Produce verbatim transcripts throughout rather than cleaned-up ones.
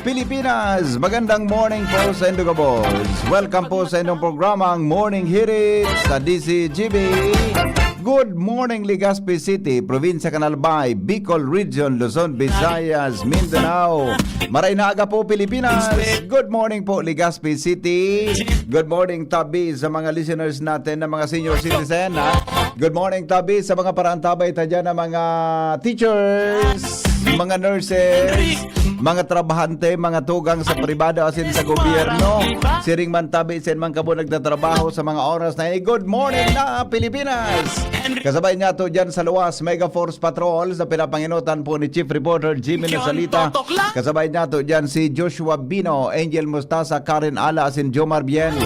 Pilipinas, magandang morning po sa indo gabos. Welcome po sa indong programang Morning Hirit sa D Z G B. Good morning, Legazpi City, Probinsya kan Albay, Bicol Region, Luzon, Visayas, Mindanao. Maray na aga po, Pilipinas. Good morning po, Legazpi City. Good morning, tabi, sa mga listeners natin na mga senior citizen, ha? Good morning, tabi, sa mga paraantabay ta dyan na mga teachers, mga nurses, mga trabahante, mga tugang sa pribado asin sa gobyerno. Siring man tabi, sen man kamo nagtatrabaho sa mga oras na ini. Good morning na Pilipinas! Kasabay niya to dyan sa luwas, Mega Force Patrol sa pinapanginutan po ni Chief Reporter Jimmy Nosalita. Kasabay niya to dyan si Joshua Bino, Angel Mustasa, Karen Ala, asin Jomar Bien.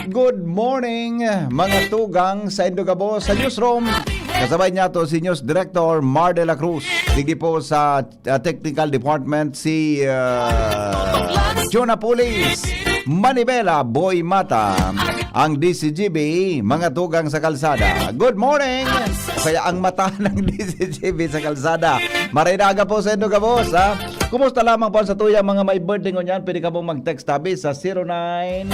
Good morning, mga tugang sa Indogabo, sa newsroom. Kasabay niya to si News Director Mar de la Cruz. Digdi po sa uh, Technical Department si uh, Jonah Pulis, Manibela, Boy Mata, ang D Z G B, mga tugang sa kalsada. Good morning! O kaya ang mata ng D Z G B sa kalsada. Maray na aga po sa indo gabos, ha? Kumusta lamang po sa tuyang mga may birthday ngunyan? Pwede ka pong mag-text tabi sa zero nine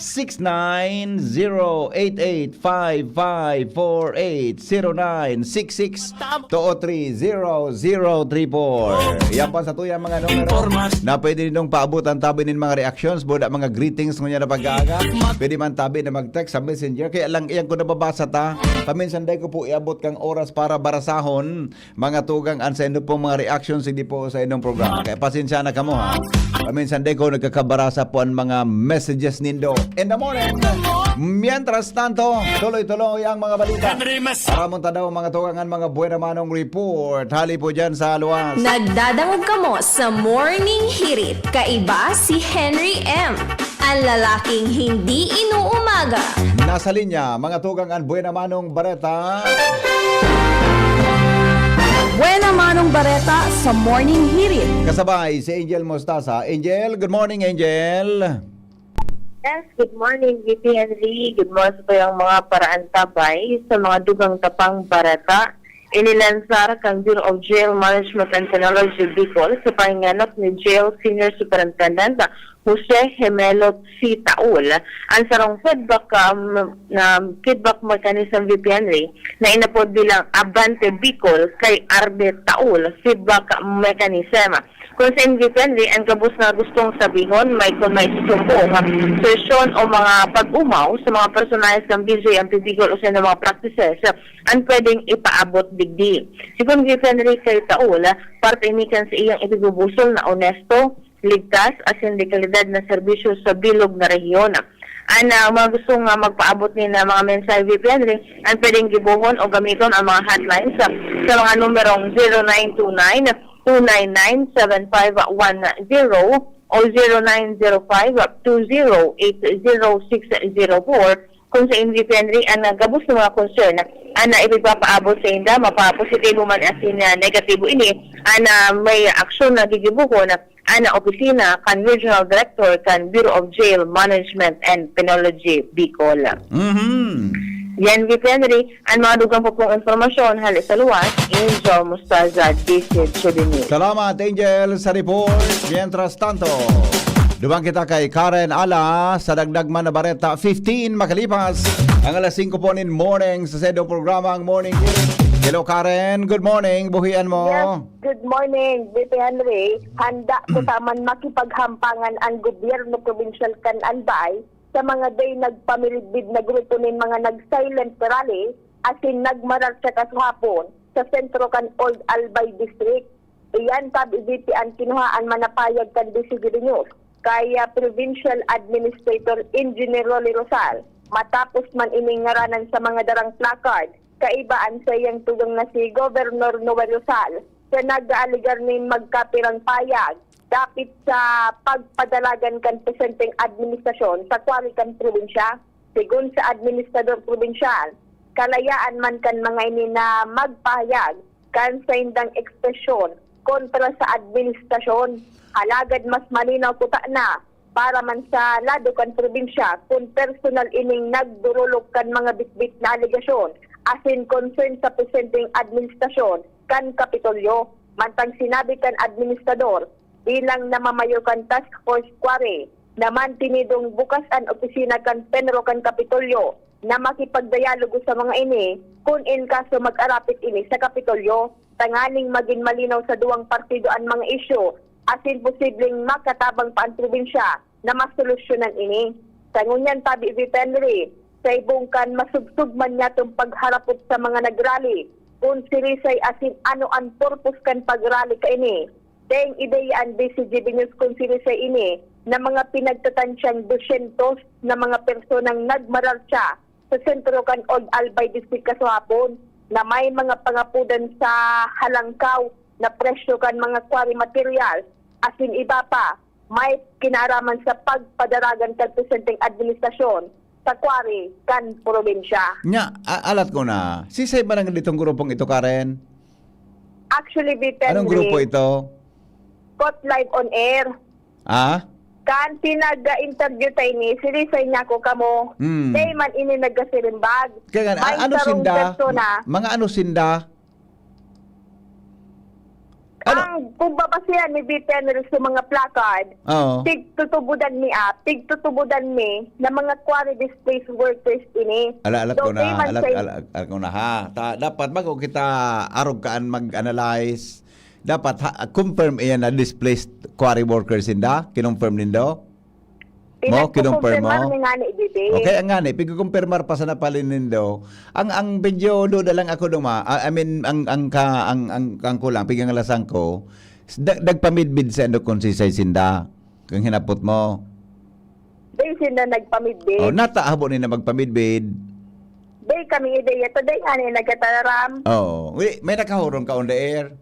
six nine zero eight eight five five four eight, zero nine six six two three zero zero three four. Yan pa sa tuyang mga numero na pwede ninyong paabutan tabi nin mga reactions, buda mga greetings ngunyan na pag-aaga. Pwede man tabi na mag-text sa messenger. Kaya lang, iyan ko nababasa ta. Paminsan dai ko po iabot kang oras para barasahon, mga tugang, an sa indo pong mga reactions, hindi po sa indong programa. Kaya pasensya na kamo, ha. Paminsan dai ko nagkakabarasa po ang mga messages nindo in the morning. Mientras tanto, tuloy-tuloy ang mga balita. Aramon ta daw, mga tugang, an mga buena manong report. Hali po dyan sa luwas. Nagdadangog kamo sa Morning Hirit. Kaiba si Henry M, ang lalaking hindi inuumaga. Nasa linya, mga tugang, an buena manong bareta. Buena manong bareta sa Morning Hirit. Kasabay si Angel Mostasa. Angel, good morning, Angel. Yes, good morning, V P Henry. Good morning sa tuyang mga paraantabay sa mga dugang tapang bareta. Inilansar kan Bureau of Jail Management and Penology Bicol sa panganganak ni Jail Senior Superintendent Jose Gemelo C. Taul, ang sarong feedback, um, na feedback mechanism, V P Henry, na inapod bilang Abante Bicol kay Arbe Taul feedback mechanism. Kung sa V P Henry, ang gabos na gustong sabihon, may, kung may susumbong, sesyon o mga pag-umaw sa mga personahe kan B J M P Bicol o sa mga practices, ang pwedeng ipaabot digdi. Sigon V P Henry kay Taul, parte ini kan sa iyang ipibubusol na onesto, ligtas, asin de kalidad na serbisyo sa bilog na rehiyon. An, ah, mga gusto nga magpaabot nin, ah, mga mensahe, V P Henry, an pwedeng gibohon o gamiton ang mga hotlines sa, sa mga numerong zero nine two nine, two nine nine, seven five one zero o zero nine zero five, two zero eight zero six zero four. Kun sa V P Henry, an, ah, gabos na mga concern, an, ah, ipigpapaabot sa inda, mapapositibo man asin, ah, negatibo ini, an, ah, may aksyon na gigibohon, an opisina kan Regional Director kan Bureau of Jail Management and Penology, Bicol. Mhm. Yan, V P Henry, an mga dugang pa pong impormasyon hale sa luwas, Angel Mostaza, D C News. Salamat, Angel, sa report. Mientras tanto, duman kita kay Karen Ala sa dagdag man na bareta, fifteen makalipas ang alas singko po nin morning sa sedong programa, ang Morning Kiss. Hello, Karen. Good morning. Buhian mo. Yes. Good morning, V P Henry. Handa ko ta man makipaghampangan ang gobyerno probinsyal kan Albay sa mga dai nagpamidbid na grupo nin mga nag-silent rally asin nagmararcha kasuhapon sa sentro kan Old Albay District. Iyan, Kab, V P, an kinuhaan man na pahayag kan D C G B News kay, ah, Provincial Administrator Engineer Rolly Rosal, matapos man ining ngaranan sa mga darang placard kaiba an saiyang tugang na si Governor Noel Rosal, sa nag-aaligar nin magkapirang payag dapit sa pagpadalagan kan presenteng administrasyon sa kwari kan probinsya. Segun sa administrador probinsyal, kalayaan man kan mga ini na magpahayag kan saindang ekspresyon kontra sa administrasyon. Alagad mas malinaw kuta na para man sa lado kan probinsya kun personal ining nagdorolok kan mga bitbit na alegasyon asin concern sa presenteng administrasyon kan Kapitolyo. Mantang sinabi kan administrador, bilang namamayo kan Task Force Quarry, na mantinidong bukas an opisina kan PENRO kan Kapitolyo na makipagdayalogo sa mga ini kun in kaso mag-arapit ini sa Kapitolyo, tanganing magin malinaw sa duwang partido an mga isyu asin posibleng makatabang pa an probinsya na masolusyonan ini. Sa ngunyan tabi, V P Henry, sa ibong kan masugtog man niyatong pagharapot sa mga nagrally, kun sirisay asin ano an purpose kan pagrally kaini, daing ideya an D C G B News kun sirisay ini na mga pinagtatansyang dosyentos na mga personang nagmararcha sa sentro kan Old Albay District kasuhapon na may mga pangapodan sa halangkaw na presyo kan mga quarry materials asin iba pa may kinaaraman sa pagpadaragan kan presenteng administrasyon sa quarry kan probinsya. Nya, a-, alat ko na, sisay ba nang ditong grupong ito, Karen? Actually, V P Henry. Anong grupo ito? Caught Live on Air. Ah? Kan pinag-interview ta ini, sirisay niya ko kamo. Hmm. Dai man ini nagkasirimbag. Kaya nga, May a-, ano sarong sinda? Persona. Ma-, mga ano sinda? Ano? Ang, kung babasehan ni V P Henry sa mga placard, Oo. pigtutubodan mi, ah, pigtutubodan mi na mga quarry displaced workers ini. Ala, alat Though ko na, dai man alat, sa alat, alat ko na, ha. Ta-, dapat bago kita arog kaan mag-analyze, dapat ha, confirm iyan na displaced quarry workers sinda, kinonfirm nindo? Mo, kinonfirm mo? Pinagkukumpirmar mi ngani, Bibi. Okay, ang ngani, pigkukumpirmar pa sana pali nindo. Ang, ang medyo duda lang ako duma, ah, I mean, ang, ang ka, ang, ang, ang kulang, pigangalasan ko, s-, da-, nagpamidbid sa ando kung si Say Sinda, kung hinapot mo. Dai sinda nagpamidbid. Oh, nata habo ni na magpamidbid. Dai kami ideya, ta dai ngani nagkatararam. Oo. Wi-, may nakahuron ka on the air?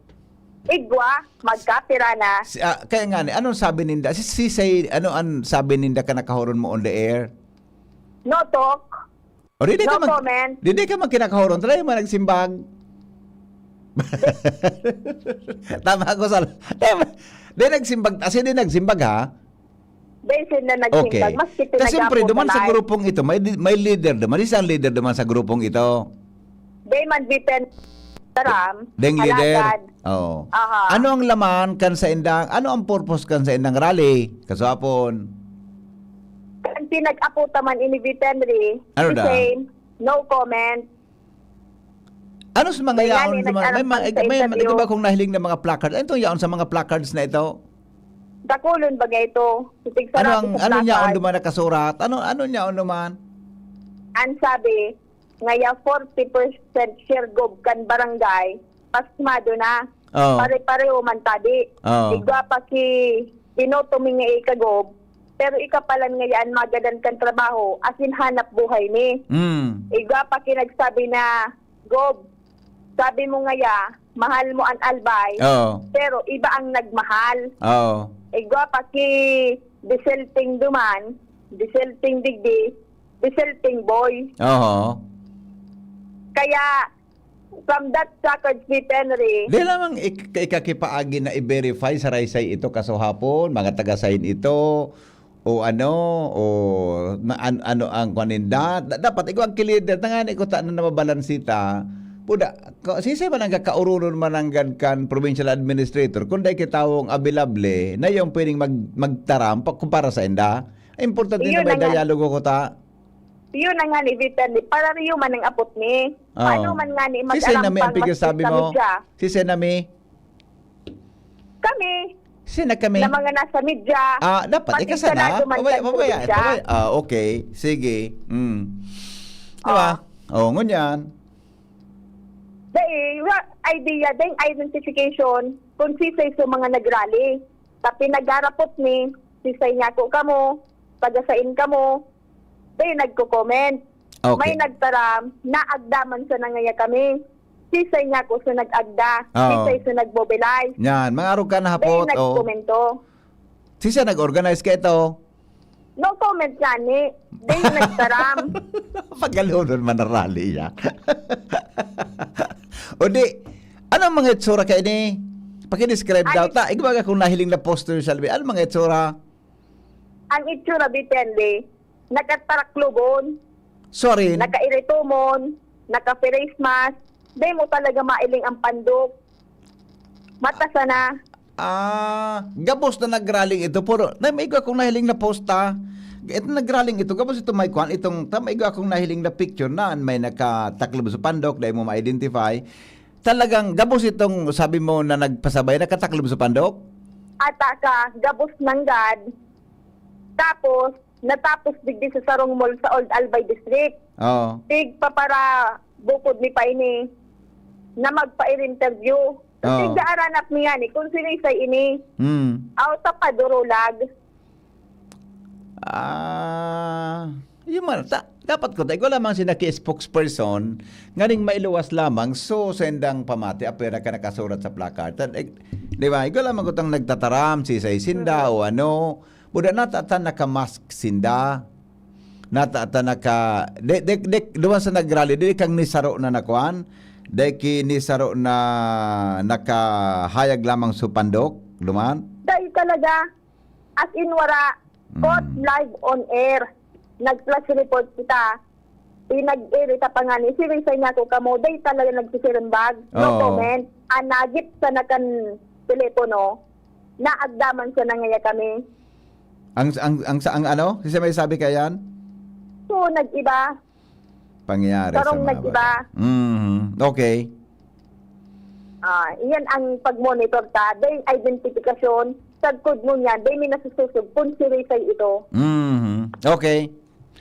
Igwa, magkapira na. Si, ah, kaya nga ni, anong sabi ninda? Si, si Say, ano ang sabi ninda ka nakahuron mo on the air? No talk. O, di, di ka No mag-, comment. di, di ka magkinakahuron. Talaga man nagsimbag. Tama ako sa, tama. Di nagsimbag, as in, di nagsimbag, ha? Dai sinda nagsimbag. Okay. Maski Ta siyempre, duman sa pinag-apo na grupong ito, may di-, may leader duman. Isang leader duman sa grupong ito. Dai man biten taram, Deng leader. Alagad. Oo. Aha. Ano ang laman kan sa indang, ano ang purpose kan sa indang rally? Kaswapon. Kan pinag-apo ta man ini, Vitenry, Ano the da? same, no comment. Ano sa mga May yaon ngani sa mga, may nag-arapang mga, sa may, may, interview. di ba kung nahiling na mga placard? Ano itong yaon sa mga placards na ito? Dakulon ba nga ito? Sa Ano tigsarado ang, sa ano niya placard. on duman nakasurat? Ano, ano niya on duman? Ang sabi, ngaya forty percent share gob kan barangay, pasmado na. Oo. Pare-pareho man tabi. Oo. Igwa pa ki binoto mi nga ikagob, pero ika palan ngayaan magadan kan trabaho, asin hanap buhay mi. Mm. Igwa pa ki nagsabi na, "Gob, sabi mo ngaya, mahal mo an Albay, Oo. pero iba ang nagmahal." Oo. Igwa pa ki desulting duman, desulting digdi, desulting boy. Oho. Kaya, from that record si Henry, Di lamang ik-, ikakipaagi na i-verify sa Raysay ito, kaso hapon, mga taga-sign ito, o ano, o na-, an-, ano ang kwan ninda. Da-, dapat ikaw ang ki-leader, tangani ko ta na nababalansita. Puda, ka-, sisay man ang kakaurunon mananggad kan provincial administrator, kung dai kitawong abilable, na yung pwedeng mag-, magtaram pa, kumpara sa inda. Importante Iyon na may na nga. dialogo ko ta. Iyon na nga ni Vitelli, para riyo man ang apot ni. Oo. Paano man nga ni Sisay mag-aram na may ang pang pigil mas sabi sa mo? media? Sisay na may? Kami, Sina kami? na mga nasa media, Ah, dapat pati ika sana. Senado man Pabaya, kan pabaya, probinsya. pabaya. Ah, okay. Sige. Mm. Di ba? Oo. Oh, ngunyan. Dai, wa-, idea, dai identification kung sisay sa mga nagrally. Sa pinagarapot ni, sisay niya ko kamo, taga-sain kamo, dai nagko-comment. Okay. May nagtaram, naagdaman sa nangaya kami. Sisay niya ko sa nag-agda, Oo. sisay sa nag-mobilize. Yan, mga arog ka na Dai hapot, oh. nagkomento. Sisay nag-organize ka ito? No comment gani. Dai nagtaram. Pagkalunon man na rally, ya. O di, anong mga itsura ka ini? Paki-describe Ay. daw ta. Igbaga kung nahiling na poster, Shelby. Anong mga itsura? Ang itsura, Vitelli, nakataraklubon, Sorry. nakairitomon, naka-face mask. Dai mo talaga mailing ang pandok. Mata sana. Ah, gabos na nagraling ito, pero na, may igwa kong nahiling na posta. Ito nagraling ito, gabos ito may kwan, itong, ta-, may igwa kong nahiling na picture na may nakataklob sa pandok, dai mo ma-identify. Talagang gabos itong sabi mo na nagpasabay, nakataklob sa pandok? Ata ka, gabos nanggad. Tapos, natapos digdi sa sarong mall sa Old Albay District. Oo. Tigpapara bukod ni pa ini na magpa-interview. Kasi Oo. gaaranap niya ni kung sinisay ini. Hmm. Aw, sa padurulag. Ah, yun man, ta-, dapat ko, tayo ko lamang si naki-spokesperson, nganing mailuwas lamang, so, sa indang pamati, apwera ka nakasurat sa placard. Ta-, eh, di ba? Ikaw lamang ko tang nagtataram, si Isay Sinda, Mm. o ano, buda nata ta naka-mask sinda. Nata ta naka, de, de, de, duman sa nagrally, di kang nisaro na nakuan, di ki nisaro na nakahayag lamang sa pandok, duman? Dai talaga. As in, wara. Caught Mm. live on air. Nag-flash report kita. Pinag-irita pa nga ni, sirisay niya ko kamo, dai talaga nagsisirumbag. No Oo. comment. Anagit sa nakan telepono, naagdaman siya na ngaya kami. Ang, ang, ang, sa, ang ano? Sisay may sabi ka yan? So, nag-iba. Pangyayari sa Karong mga nag-iba. bata. Mhm. Okay. Ah, iyan ang pag-monitor ta. Dai identifikasyon, sagkod mo niya, dai mi nasususog kung sirisay ito. Mhm. Okay.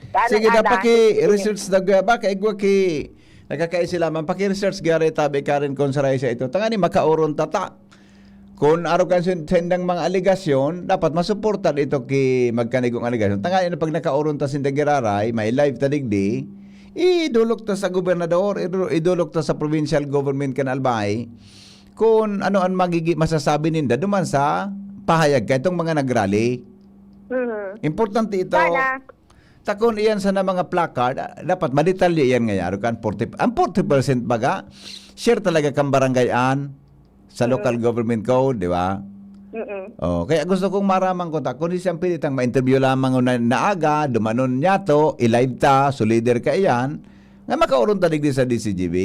Sana Sige, na, dapat ki-research na ga-, baka igwa ki, nakakaisi lamang, paki-research gari tabi Karen kung saray siya ito. Tangani, makauron tata. Kung arog kan sin-, sindang mga alegasyon, dapat masuporta dito ki magkanigong alegasyon. Tangani na pag nakauron ta sinda giraray, may live ta digdi, idulok ta sa gobernador, idu-, idulok ta sa provincial government kan Albay, kung ano ang magigi-, masasabi ninda duman sa pahayag ka itong mga nagrally. Mhm. Importante ito. Sana. Takon iyan sana mga placard, ah, dapat madetalye iyan ngaya, arog kan forty, ang forty percent baga, share talaga kan barangay an sa Mm. local government code, di ba? Mm-mm. Oh, kaya gusto kong maraman ko ta, kung siyang pwede tang ma-interview lamang na, naaga, dumanon niya to, i-live ta, so leader ka iyan, nga makauron ta digdi sa D C G B.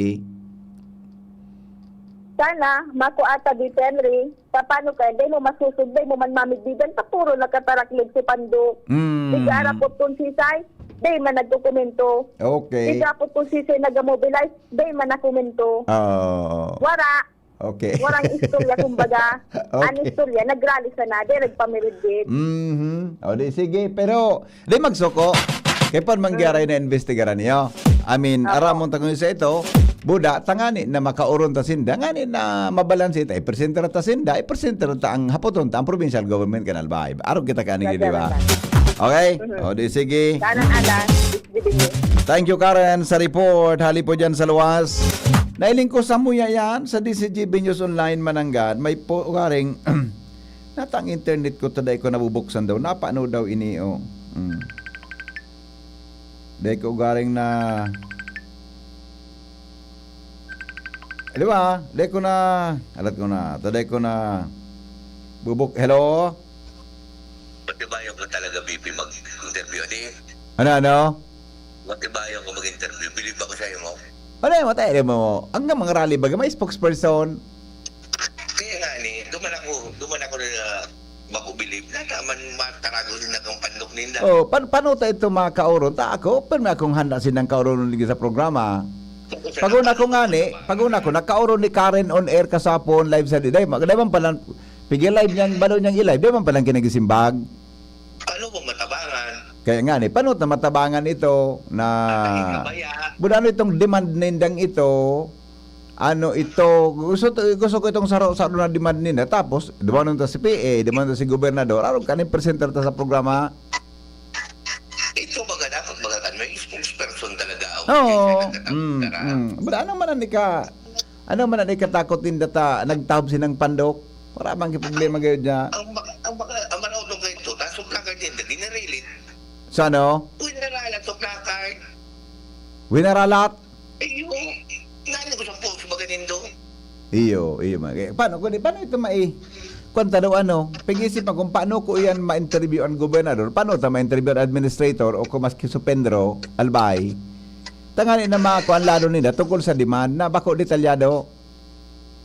Sana, makuha ta di, Henry. Paano kaya? Dai mo masusog, dai mo man mamigbigan, sa puro nakataraklog si Pando. Mm. Igarapot kung sisay, dai man nagdokumento. Okay. Igarapot kung sisay nag-mobilize, dai man nakomento. Oo. Wara. Okay. Warang istorya, kumbaga. Ang Okay. istorya, nagrally sana, dai nagpamiridbid. Mhm. O, di sige. Pero, di magsuko. Kaya pa man Mm. gyaray na investigaran niyo. I mean, Opo. aramon ta kung sa ito, buda, tangani na makauron ta sinda, ngani na mabalanse ta, ipresenta ta sinda, ipresenta ta ang hapoton ta, ang provincial government kan Albay. Arog kita kaning, di ba? Gagawin ta. Okay? Mhm. O, di sige. Sana ala, D C G B News. Thank you, Karen, sa report. Hali po dyan sa luwas. Nailing ko sa muya yan, sa D C G B News Online, Mananggad. May po, Karen, natang internet ko, taday ko nabubuksan daw. Napano daw ini, oh. Mm. Dai ko garing na, di ba? Dai ko na, alat ko na, taday ko na, bubuk, hello? Matibayan ko talaga, B P, mag-interview, di? Ano, ano? Matibayan ko mag-interview. Bilib ako sa'yo, mo. Ano yung matay mo? Ang mga rally baga, may spokesperson. Kaya nga ni, duman ako, duman ako na bako bilib. Nataman matarago din ang pandok ninda. Oh, pan paano ta ito makauron? Ta ako, pero may akong handa sinang kauron ligi sa programa. Pag-una ko nga ni, pag-una ko, nakauron ni Karen on air kasapon, live sa Diday. Magdai man palang, pigil live niyang, balo niyang i-live, di man palang kinagisimbag. Ano bang matabangan? Kaya nga ni, paano ta matabangan ito na Ay, kabaya. Buda ano itong demand nindang ito? Ano ito? Gusto, gusto ko itong saro-saro na demand ninda. Tapos, dumanon ta si P A, dumanon ta si gobernador. Aron kaning presenter ta sa programa. Ito baga dapat baga kan may spokesperson talaga. Oo. Kaya nagkakatapos Mm, na. Mm. Buda ano man ang ika-, ano man ang ikatakot ninda ta nagtahob sinang pandok? Wala bang problema gayud niya? Ang baka, ang baka, ang manaw nung ganito, tasok lang ganyan, dali na rilit. Sa ano? Uy, naralat sa placard. Winaralat? Iyo, nani ko sa post ba ganindo? Iyo, iyo, mga, eh, paano, kundi, paano ito mai-, kung ta daw ano, pag-isip mo kung paano ko iyan ma-interview ang gobernador, paano ta ma-interview ang administrator o kung maski si Pedro Albay, tangani na mga kuan lalo nila tungkol sa demand na bako detalyado.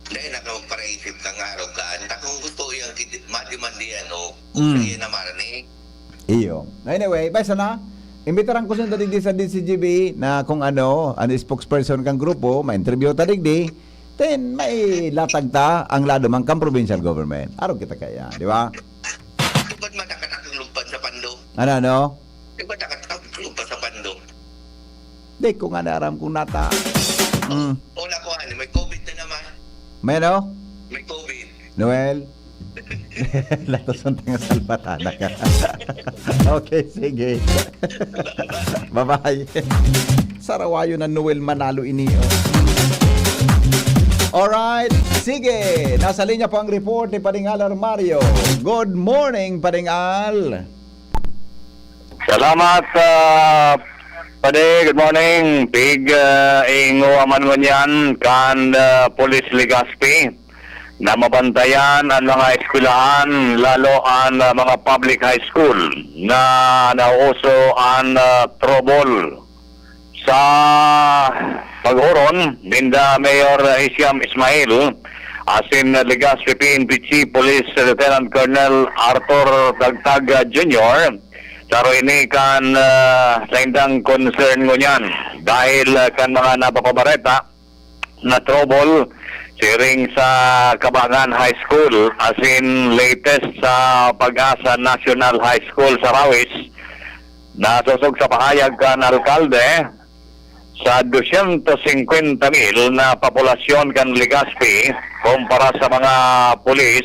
Dahil nakapagparaisip ka nga, Rogan, ta kung gusto iyang kid-, mademand yan, o, Mm. sa iya naman, eh. Iyo. Anyway, basta na, imbitaran ko siya digdi sa D C G B na kung ano, ang spokesperson kang grupo, ma-interview ta digdi, then may latag ta ang lado man kang provincial government. Araw kita kaya, di ba? Di ba't matakat ang lumpan sa pando? Ano, ano? Di ba't takat ang lumpan sa pando? Di ko nga naaram kung nata. Mm. Wala ko, ano, may covid na naman. May ano? May covid. Noel? Latos ang tanga salbatana ka. Okay, sige. Bye-bye. Sarawayo na Noel Manalo ini, oh. Alright. Sige. Nasa linya po ang report ni Pading Al Armario. Good morning, Pading Al. Salamat, ah, Padi. Good morning. Pig, ah, ingo aman ngunyan kan, ah, Police Legazpi na mabantayan an mga eskwelahan, lalo an, ah, mga public high school na nauuso an, ah, trouble. Sa pag-oron ninda Mayor Hisham Ismail asin Legazpi P N P Chief Police Lieutenant Colonel Arthur Tagtag Junior, saro ini kan, ah, saindang concern ngunyan dahil, ah, kan mga napapabareta na trouble siring sa Kabangan High School asin latest sa Pag-asa National High School sa Rawis. Nasosog sa pahayag kan alkalde, sa dosyentos singkwenta mil na populasyon kan Legazpi kumpara sa mga pulis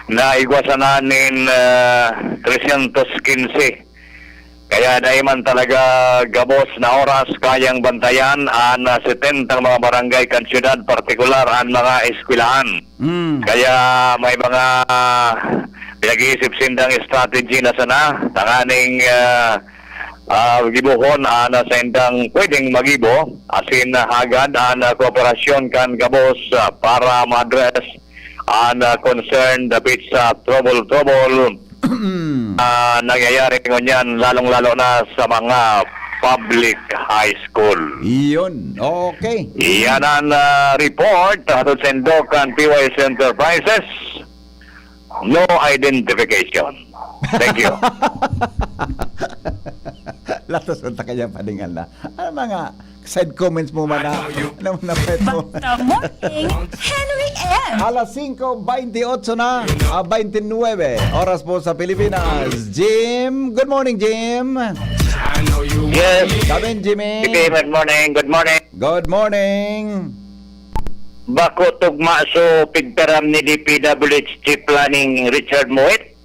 na igwa sana nin, ah, tresyentos kinse. Kaya dai man talaga gabos na oras kayang bantayan an, ah, setentang mga barangay kan siyudad, partikular an mga eskwelahan. Mm. Kaya may mga, ah, pinag-iisip sindang strategy na sana tanganing, ah, ah, gibohon an, ah, saindang pwedeng magibo, asin, ah, hagad an, ah, kooperasyon kan gabos, ah, para ma-address an, ah, concern dapit sa trouble-trouble, ah, nangyayari ngunyan, lalong-lalo na sa mga public high school. Iyon. Okay. Iyan ang, ah, report hatod sa Indokan P Y S Enterprises. No identification. Thank you. Latos unta kaya, Pading Al, na. Ano mga side comments mo man na? Ano mo na pwede mo? Basta morning, Henry M. Alas singko baynte otso na, ah, baynte nuwebe. Oras po sa Pilipinas. Jim, good morning, Jim. Yes. Kami, Jimmy. Sige, good morning. Good morning. Good morning. Bako tugma so pigtaram ni D P W H Chief Planning Richard Muit.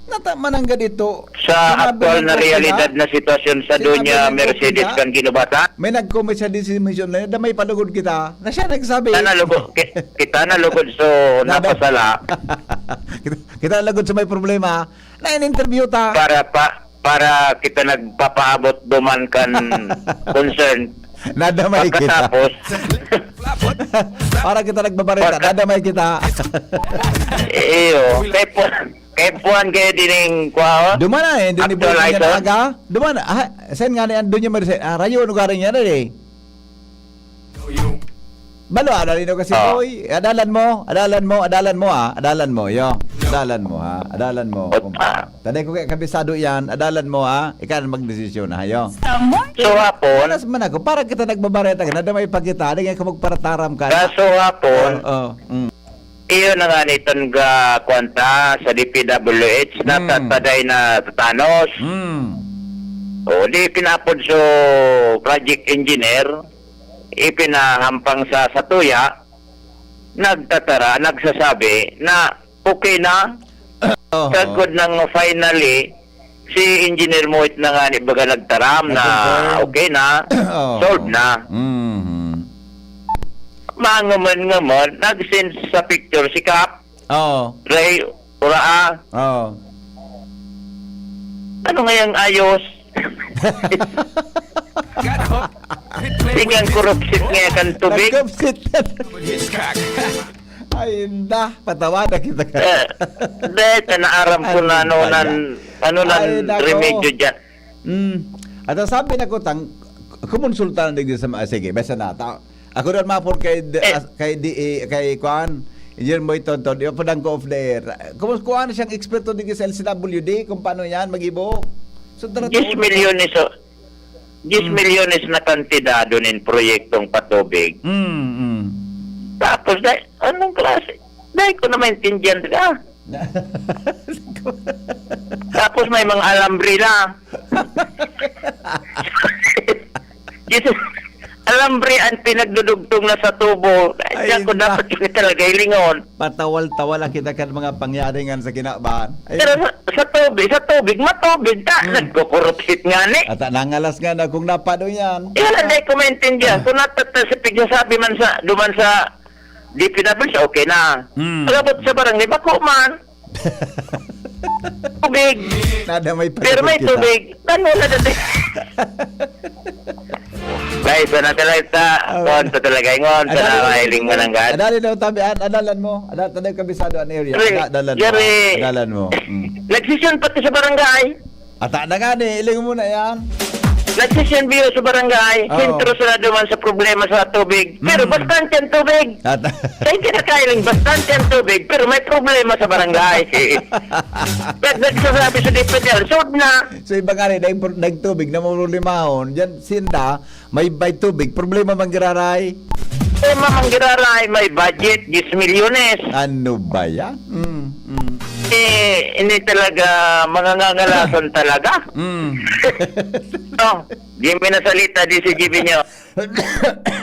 Nata mananggad ito. Sa aktual na realidad na sitwasyon sa Doña Mercedes kan ginubatan. May nag-comment sa Dizzy Mission na, "Damay palugod kita." Na siya nagsabi. Kita nalugod, ki-, kita nalugod, so napasala. Kita, kita nalugod sa may problema. Na in-interview ta. Para pa, para kita nagpapaabot duman kan concern. Nadamay kita. Pagkatapos, para kita nagbabareta, nadamay kita. Iyo, kay po, kay puan kayo dining kwao? Duman na eh, dun ni Boy Actualizer? Nga aga. Duman na, ah, saan nga na yan? Dun yung Mercedes. Ah, rayo, ano garing yan eh? Balo, adalin mo kasi, ah. Boy. Adalan mo, adalan mo, adalan mo, ah. Adalan mo, yo. Adalan mo, ha. Adalan mo. Ot-, ah. Tanay ko kaya kabisado yan. Adalan mo, ha. Ikaw ang magdesisyon, ha, yo. So, hapon. Alas man ako, para kita nagbabareta ka, nadamay pa kita, di nga ka magparataram ka. Kaso hapon, oh, oh, mm. Iyo na nga niton ga, kwan ta, sa D P W H, mm, natataday na tatanos. Mm. O, di pinapod so project engineer, ipinahampang sa, sa tuya, nagtatara, nagsasabi na okay na. Oho. Sagkod nang finally, si Engineer Moit na nga ni baga nagtaram na nag-confirm. Okay na, oho, solved na. Mhm. Mangaman-ngaman, nag-send sa picture si Kap. Oo. Ray, ura, ah. Oo. Ano ngayang ayos? Tigang korupsit ngaya kan tubig. Nagkupsit. Ay, inda. Patawa na kita ka. Eh, dahil ka naaram ko na ano nan, ano nan remedyo dyan. Mm. At ang sabi na ko, tang, kumonsulta na digdi sa mga, sige, basta na, ta-, ako doon mapor kay d-, eh, as-, kay D A, kay Kwan, Engineer Boy Tonton, di pa ko off the air. Kumus-, kuha na siyang eksperto digdi sa L C W D kung paano yan mag-ibo. So, tara, diyes milyones, oh. Diyes milyones na kantidad nin proyektong patubig. Mm, mm. Tapos, dai-, anong klase? Dai ko na maintindihan ka. Tapos may mga alambre na. Diyos, alambre ang pinagdudugtong na sa tubo. Ay, diyan ko dapat yun talaga hilingon. Patawal-tawal ang kita kan mga pangyaringan sa kinaban. Ay. Pero sa, sa tubig, sa tubig, matubig ta. Hmm. Nagkukurupsit nga ni. At nangalas nga na kung napado yan. Yan ang di ko maintindihan. Ah. Kung natata-, sa pigsasabi man sa, duman sa D P W H, okay na. Hmm. Pag-abot sa barangay, bako man. Tubig. Nada may Pero may patubig kita. Tubig. Ano na dati? Guys, ano talaga ta? Ah. Kung sa talaga ingon, sa adali, na mahiling mananggad. Adali daw tabi, ad-, adalan mo. Adal-, tabi kabisado an area. Yari, ada-, adalan mo. Yari. Adalan mo. Mm. Nagsisyon pati sa barangay. Ata na nga ni, iling mo na yan. Nagsisyon biyo sa barangay. Oo. Sentro sila duman sa problema sa tubig. Pero Mm. bastante ang tubig. At Sa kinakailing, bastante ang tubig, pero may problema sa barangay. Nag-, nagsasabi sa D P W H, solved na. So, iba nga rin, dahil por-, dahil tubig na marulimahon, dyan sinda, may, may tubig, problema manggiraray. Problema manggiraray, may budget, diyes milyones. Ano ba yan? Mm, mm. Eh, hindi talaga, mangangangalasan talaga. Mm. Oh, di may nasalita, di si G B nyo.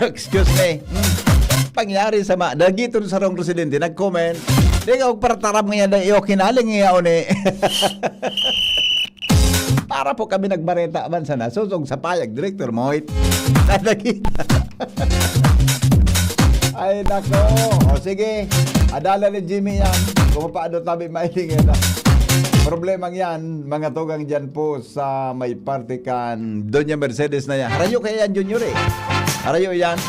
Excuse me. Hmm. Pangyari sa ma-, dagiton sa rong residente, nag-comment. Di ka, para taram nga yan, iyo, kinaling nga yaon eh. Para po kami nagbareta man sana, susog sa payag, Director Moit. Nadagit. Ay, nako. O, sige. Adala ni Jimmy yan. Kung paano tabi mailing yan, ah. Problemang yan, mga tugang dyan po sa may parte kan Doña Mercedes na yan. Harayo kaya yan, Junior, eh. Harayo yan.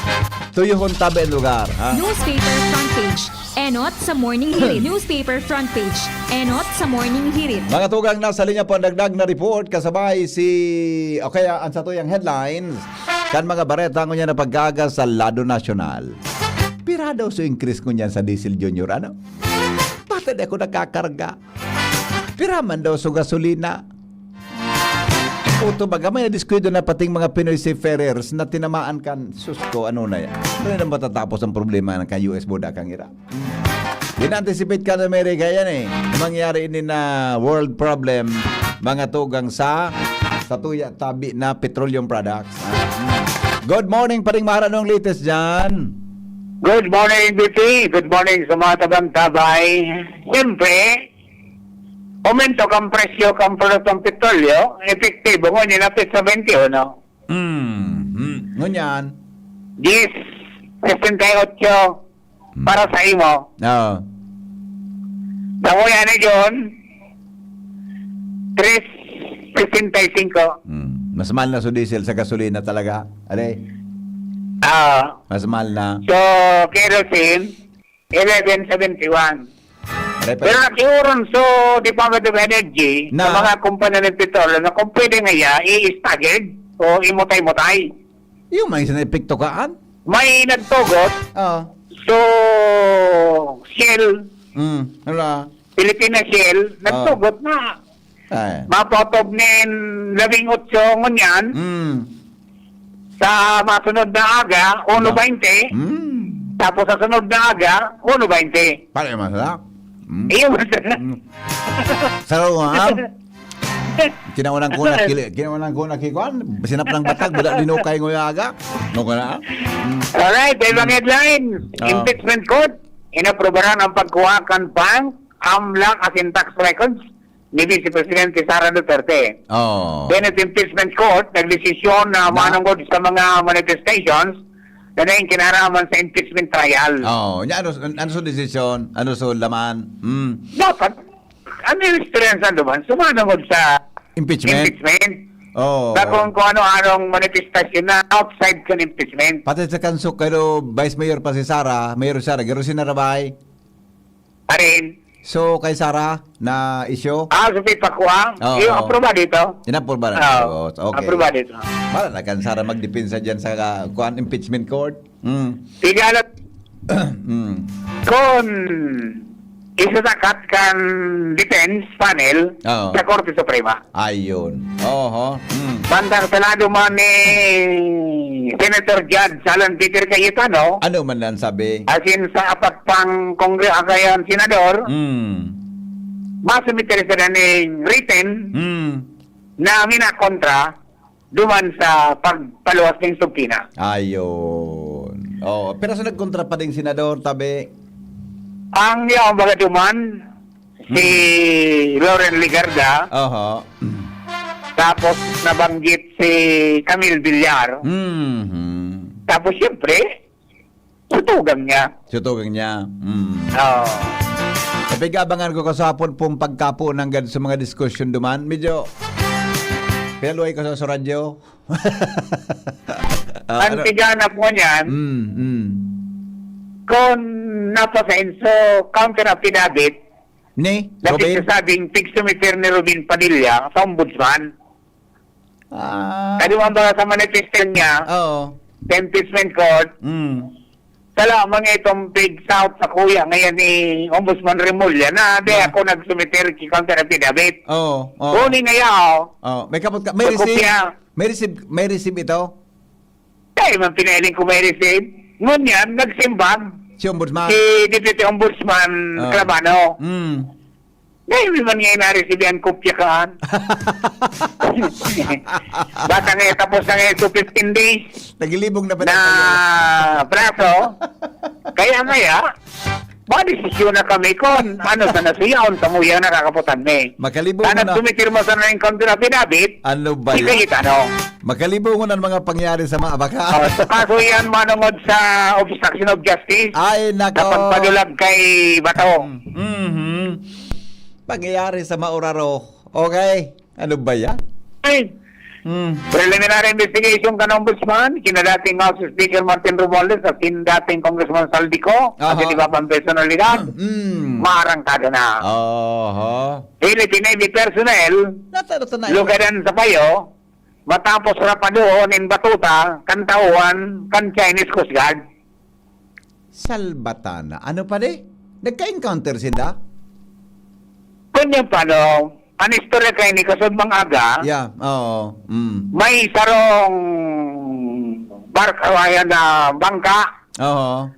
Tuyuhon tabi ang lugar, ha? Newspaper front page. Enot sa Morning Hirit. Newspaper front page. Enot sa Morning Hirit. Mga tugang, nasa linya po ang dagdag na report kasabay si, o kaya ang satuyang headlines kan mga bareta ngunyan na pagkaaga sa lado nasyonal. Pira daw so increase ngunyan sa diesel, Junior, ano? Pati di ako nagkakarga. Pira man daw so gasolina. Oto baga, may nadiskwento na pating mga Pinoy seafarers na tinamaan kan, sus ko, ano na yan? Ano na matatapos ang problema ng kan U S buda kang Iran? Gina-anticipate kan Amerika yan eh. Mangyari ini na world problem, mga tugang sa, sa tuya tabi na petroleum products. Ah, hmm. Good morning, Paring Mahal. Anong latest dyan? Good morning, B P. Good morning sa mga tabang-tabay. Siyempre, Aumento kan presyo kan produktong petrolyo, epektibo ngunyan na petsa twenty-one. Hmm, hmm. Ngunyan? Diyes sesenta y ocho Hmm. para sa imo. Oo. Sa kuya ni John, tres sesenta y cinco. Hmm. Mas mahal na sa diesel sa gasolina talaga. Are? Ah. Mas mahal na. So, kerosene, eleven seventy-one. Aray pa. Pero nakiuron so Department of Energy Na? sa mga kumpanya ng petrolyo na kung pwede nga iya, i-staggered o imutay-mutay. Yung may isang epekto kaan? May nagtugot. Oo. So, Shell, Mm, wala. Pilipinas Shell, Oo. nagtugot na Ay. mapotob nin labing otso ngunyan Mm. sa masunod na aga, uno baynte. Mm. Tapos sa sunod na aga, uno baynte. Pare, masarap. Mm. Iyo, masarap. Mm. Sarap, ha? Kinaunang ko na, kili-, kinaunang ko na, kikuan, sinap ng batag, wala linukay ng aga. No ka na? Mm. Alright, may mga Mm. headline. Oo. Impeachment Court, inaprobaran ang pagkuha kan bank, amlak, asin tax records ni Vice Presidente Sara Duterte. Oo. Senate Impeachment Court, nagdesisyon na Na? manungod sa mga manifestations na naging kinaraman sa impeachment trial. Oo. Nya, ano, ano sa desisyon? Ano sa laman? Mm. Dapat, ano yung istorya sa laman? Sumanungod sa Impeachment? impeachment. Oo. Sa kung, kung ano-anong manifestasyon na outside kan impeachment. Pati sa kansok, pero Vice Mayor pa si Sara, Mayor Sara, garo si Narabay. Arin. So, kay Sara na issue? Ah, so, may pakuha? Oo. Yung apruba dito? Inapruba na. Oo. Oo, okay. Apruba dito. Para na kan Sara magdepensa dyan sa, ah, kuan, impeachment court. Mm. Sige, alam Mm. kun isatakat kan defense panel Oo. sa Korte Suprema. Ayun. Oho. Mm. Bantang sa lado man ni Senator Judge Alan Peter Cayetano, Ano man ang sabi? asin sa apat pang kongre-, ah, kaya senador, Mm. masumiter sila ning written Mm. na minakontra duman sa pagpaluwas ning subpoena. Ayun. Oo. Pero sa nagkontra pa ding senador, tabi? Ang yaong baga duman, si Hmm. Loren Legarda. Oho. Tapos nabanggit si Camille Villar. Mhm. Tapos, siyempre, sutugang niya. Sutugang niya. Mm. Oo. Napig-abangan ko kasapon pong pagkapo nanggad sa mga diskusyon duman. Medyo pinaluway ko sa, sa radyo. Ah, Ang ano? tiganap mo niyan, Mm, mm. kung napasain, so, counter affidavit, Ni na Robin? pigsasabing pigsumiter ni Robin Padilla sa ombudsman. Ah. Kadi man ba sa manifesto niya, Oo. sa impeachment court, Mm. sa lamang itong pig-south sa kuya ngayon ni Ombudsman Remulla na di Ah. ako nagsumiter ki counter affidavit. Oo, oo. Kunin na yaw. Oo, may kapot ka. May May receipt. kopya. May receipt, may receipt ito? Kaya man pinailing ko may receipt. Ngunyan, nagsimbag Si Ombudsman. si Deputy Ombudsman Ah. Clavano. Mm. Dai mi man ngayon na-receive an kopya kaan. Basta nga tapos na ngayon to fifteen days Nagilibog na pala na tayo. plaso. Kaya nga ya, madesisyon na kami kung ano sa nasuyaon sa muyang nakakaputan mi. Makalibog Sana na. sumitirma sa na yung counter affidavit, Ano ba si yan? Cayetano. Makalibog na ang mga pangyari sa mga baka. Oh, sa kaso yan, manungod sa obstruction of justice, Ay, nako. sa pagpadulag kay Bato. Mhm. Pangyayari sa Mauraro. Okay? Ano ba yan? Ay, Hmm. preliminary investigation kan Ombudsman, kina dating House Speaker Martin Romualdez at kin dating Congressman Saldico, Aha. at iba pang personalidad, Hmm. maarangkada na. Oho. Philippine Navy personnel, Nata-, nata-, na- lugadan sa payo, matapos rapaduhon in batuta, kan tauhan, kan Chinese Coast Guard. Salbatana. Ano pa di? Nagka-encounter sila? Ganyan pa, no? Ang istorya kay ni Kasod Mang Aga, Yeah, oo. Mm. may sarong barka, ayan na bangka, Oo.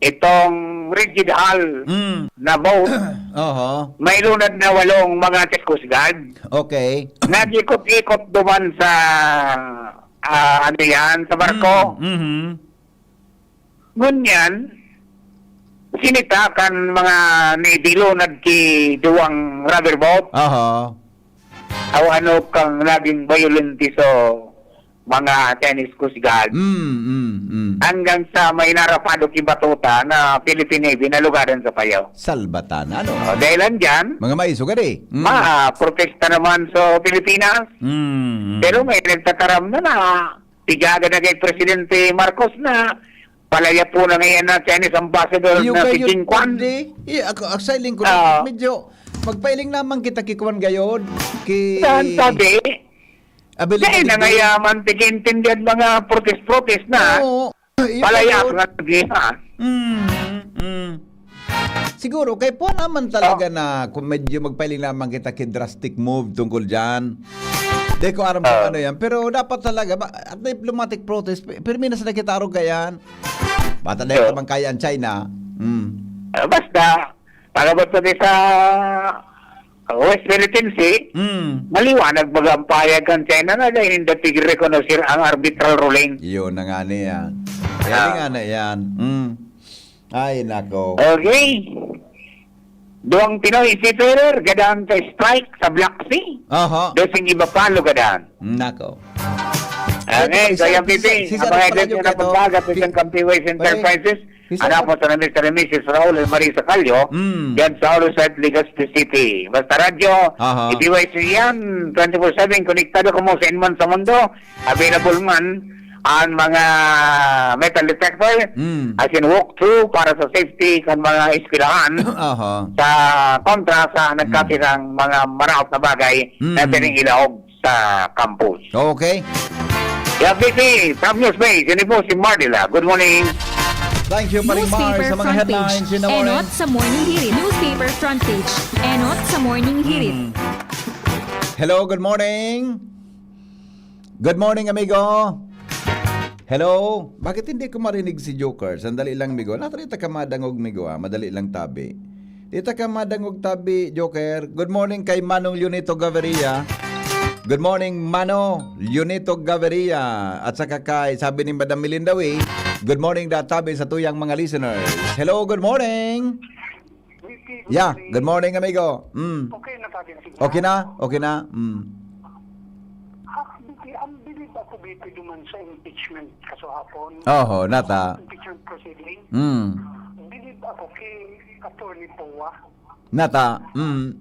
itong rigid hull Mm. na boat. Oho. May lunad na walong mga Coast Guard. Okay. Nag-ikot-ikot duman sa, ah, ano yan, sa barko. Mm, mhm. Ngunyan, sinita kan mga nabilonad ki duwang rubber boat. Aha. Aw ano kang naging bayolente sa mga Chinese Coast Guard. Mm, mm, mm. Hanggang sa may narapado ki batuta na Philippine Navy na lugadan sa Payao. Salbatan, ano? O, dahil andyan, Mga maiso ka di. Mm. ma-, protesta naman sa Pilipinas. Mm, mm. Pero may nagtataram na na, pigaga na kay Presidente Marcos na, palaya po na ngayon na Chinese ambassador Iyo na si kayo, Jing Quan. Hindi. Iya, ako, actually, ko Ah. medyo magpailing naman kita ki Kwan gayod. Ki Saan sabi? Abiling Dahil na Abiling. ngayaman, tigintindihan mga protest-protest na. Oo. Iyo Palaya kayo. Nga sabi, ha? Mm, mm. Siguro, kay po naman talaga Oh. na kung medyo magpailing naman kita ki drastic move tungkol dyan. Di ko aram kung Oh. ano yan. Pero dapat talaga, ba, at diplomatic protest, pi-, pirmi na sila kita arog kayan. Bata na Oh. yung kaya ang China. Mm. Ah, basta, pagabot pati sa West Philippine Sea, Mm. maliwanag baga ang pahayag kan China na dahil hindi tigrekonoser ang arbitral ruling. Yun na nga na yan. Yan Ah. nga na yan. Mm. Ay, nako. Okay. Duwang Pinoy seafarer, gadan sa strike sa Black Sea. Aha. Dosing iba pa, lugadan. Nako. Okay, Ito, so yan, isa, Pipi. isa, isa, Ang mga isa, event isa, na isa, pagbaga, isa, Pipi Kampiway isa, Enterprises. isa, Ano po sa Mister and Missus Raul and Marisa Calio, Mm. yan sa Oro Side, Legazpi City. Basta radyo, Aha. D Y C yan, twenty-four seven, konektado kamo sa inman sa mundo, available man ang mga metal detector, Mm. as in walk-through para sa safety kan mga eskwelahan Aha. sa kontra sa Mm. nagkasirang mga maraot na bagay na Mm. pwedeng ilaog sa campus. Okay. Yeah, B P, from News Base, yun po si Mardila. Good morning. Thank you, Paring Mar, Newspaper sa mga front headlines page. in the morning. Enot sa Morning Hirit. Newspaper front page. Enot sa Morning Hirit. Mm. Hello, good morning. Good morning, amigo. Hello? Bakit hindi ko marinig si Joker? Sandali lang, migo. Lahat rita ka madangog, migo, ah. Madali lang tabi. Dita ka madangog tabi, Joker. Good morning kay Manong Leonito Gaviria. Good morning, Mano Leonito Gaviria. At saka kay, sabi ni Madam Melinda Way, good morning da tabi sa tuyang mga listeners. Hello, good morning. B P, good Yeah, morning. good morning, amigo. Mm. Okay na tabi ang signal? Okay na? Okay na? Mm. Ah, B P, ang bilib ako, B P, duman sa impeachment kaso hapon. Oho, nata. Impeachment proceeding. Mm. Bilib ako kay Attorney Poa. Nata. Mm.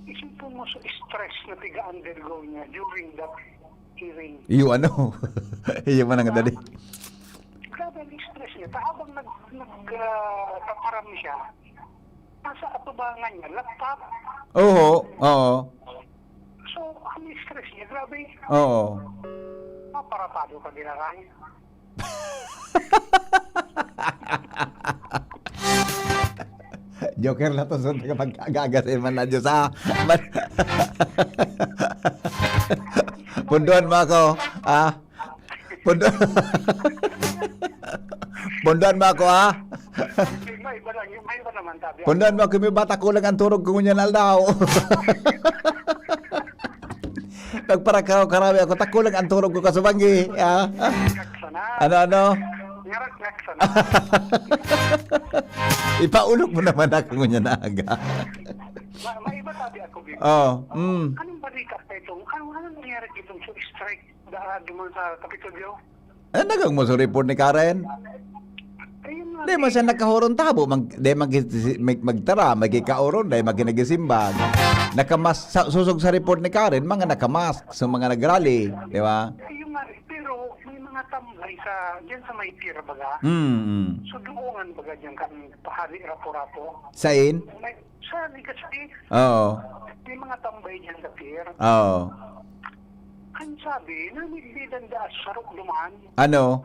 Isipon mo sa stress na piga-undergo niya during that hearing. Iyo ano? Iyo man ang Diba? dali. Grabe ang stress niya. Ta habang nag, nag, ah, tataram siya, nasa atubangan niya, laptop. Oo, oo. So, ang stress niya, grabe. Oo. Maparapado ka, Ginaray. Joker na to, so, tagapagkagaga sa man na Diyos, ah. Man-, Punduan mo ako, ah. Pundo-, Pundan mo ako, ha? May iba lang, may iba naman, sabi. Pundan mo ako, may bata kulang ang turog ko ngunyan aldaw. Nagparakaw-karawi ako, takulang ang turog ko kasubanggi, ha? Ngak-ngak sana. Ano, ano? Ngarak-ngak sana. Ipaulog mo naman ako ngunyan na aga. Ma-, may iba sabi ako, Bibi. Oh, mm. Anong balita sa itong, anong, anong nangyari itong sa strike? Daan duman sa Kapitolyo. Eh, nagang mo sa report ni Karen? Ayun nga, Di man eh. siya nakahoron tabo, mag-, di mag-, mag-, magtara, magkikaoron, di magkinagisimbag. Nakamas-, sa, susog sa report ni Karen, mga nakamask sa mga nagrally, di ba? Ayun nga, eh. Pero may mga tambay sa, dyan sa may pier, baga. Mm, mm. So, doon, baga, dyan kami pahali, rapo-rapo. Sain? May, Sa Legazpi. Oo. May mga tambay diyan sa pier. Oo. Ang sabi, namigbidan da sa sarok duman. Ano?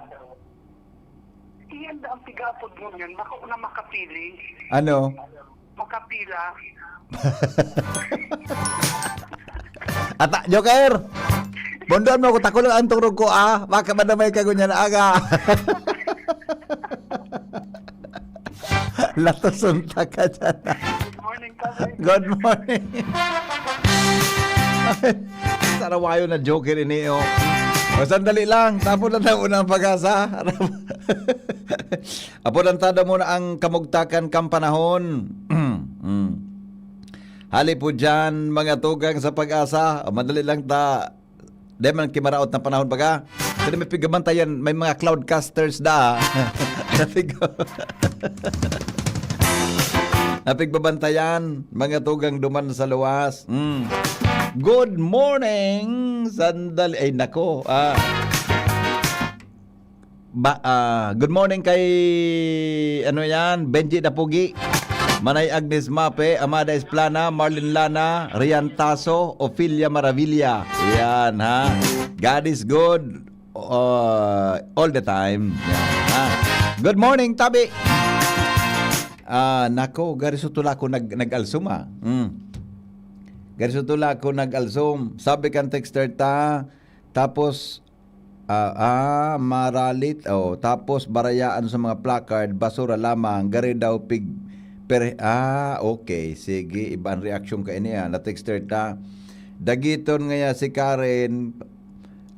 Iyan da ang pigapod mo niyan, baka una makapili. Ano? Makapila. Ata, Joker! Bondon mo, kung takulang ang turog ko, ah. Baka madamay ka ngunyan na aga. Latoson ta ka dyan. Good morning, Pare. Good morning. Sarawayo na joker ini, oh. O, sandali lang. Tapos na tayo unang pag-asa. Apo, lantada muna ang kamugtakan kan panahon. Mm. Hali po dyan, mga tugang sa Pag-asa. O, madali lang ta. Di man kimaraot na panahon, baga. Pero may pigbabantayan, may mga cloudcasters da. Napig-, napigbabantayan, mga tugang duman sa luwas. Mm. Good morning! Sandali. Ay, nako. Ah. Ba, ah, good morning kay, ano yan, Benji Dapugi, Manay Agnes Mape, Amada Esplana, Marlin Lana, Rian Taso, Ophelia Maravilla. Yan, ha? God is good, uh, all the time. Yan, ha? Good morning, Tabi. Ah, nako, gari sutula ko nag-, nag-alsum, ah. Mm. Gari sutula ko nag-alsum. Sabi kan texter ta, tapos, ah, ah, maralit, oh, tapos barayaan sa mga placard, basura lamang, gari daw pig-, per-, ah, okay, sige, iba ang reaksyon ka ini, ah, na texter ta. Dagiton ngaya si Karen,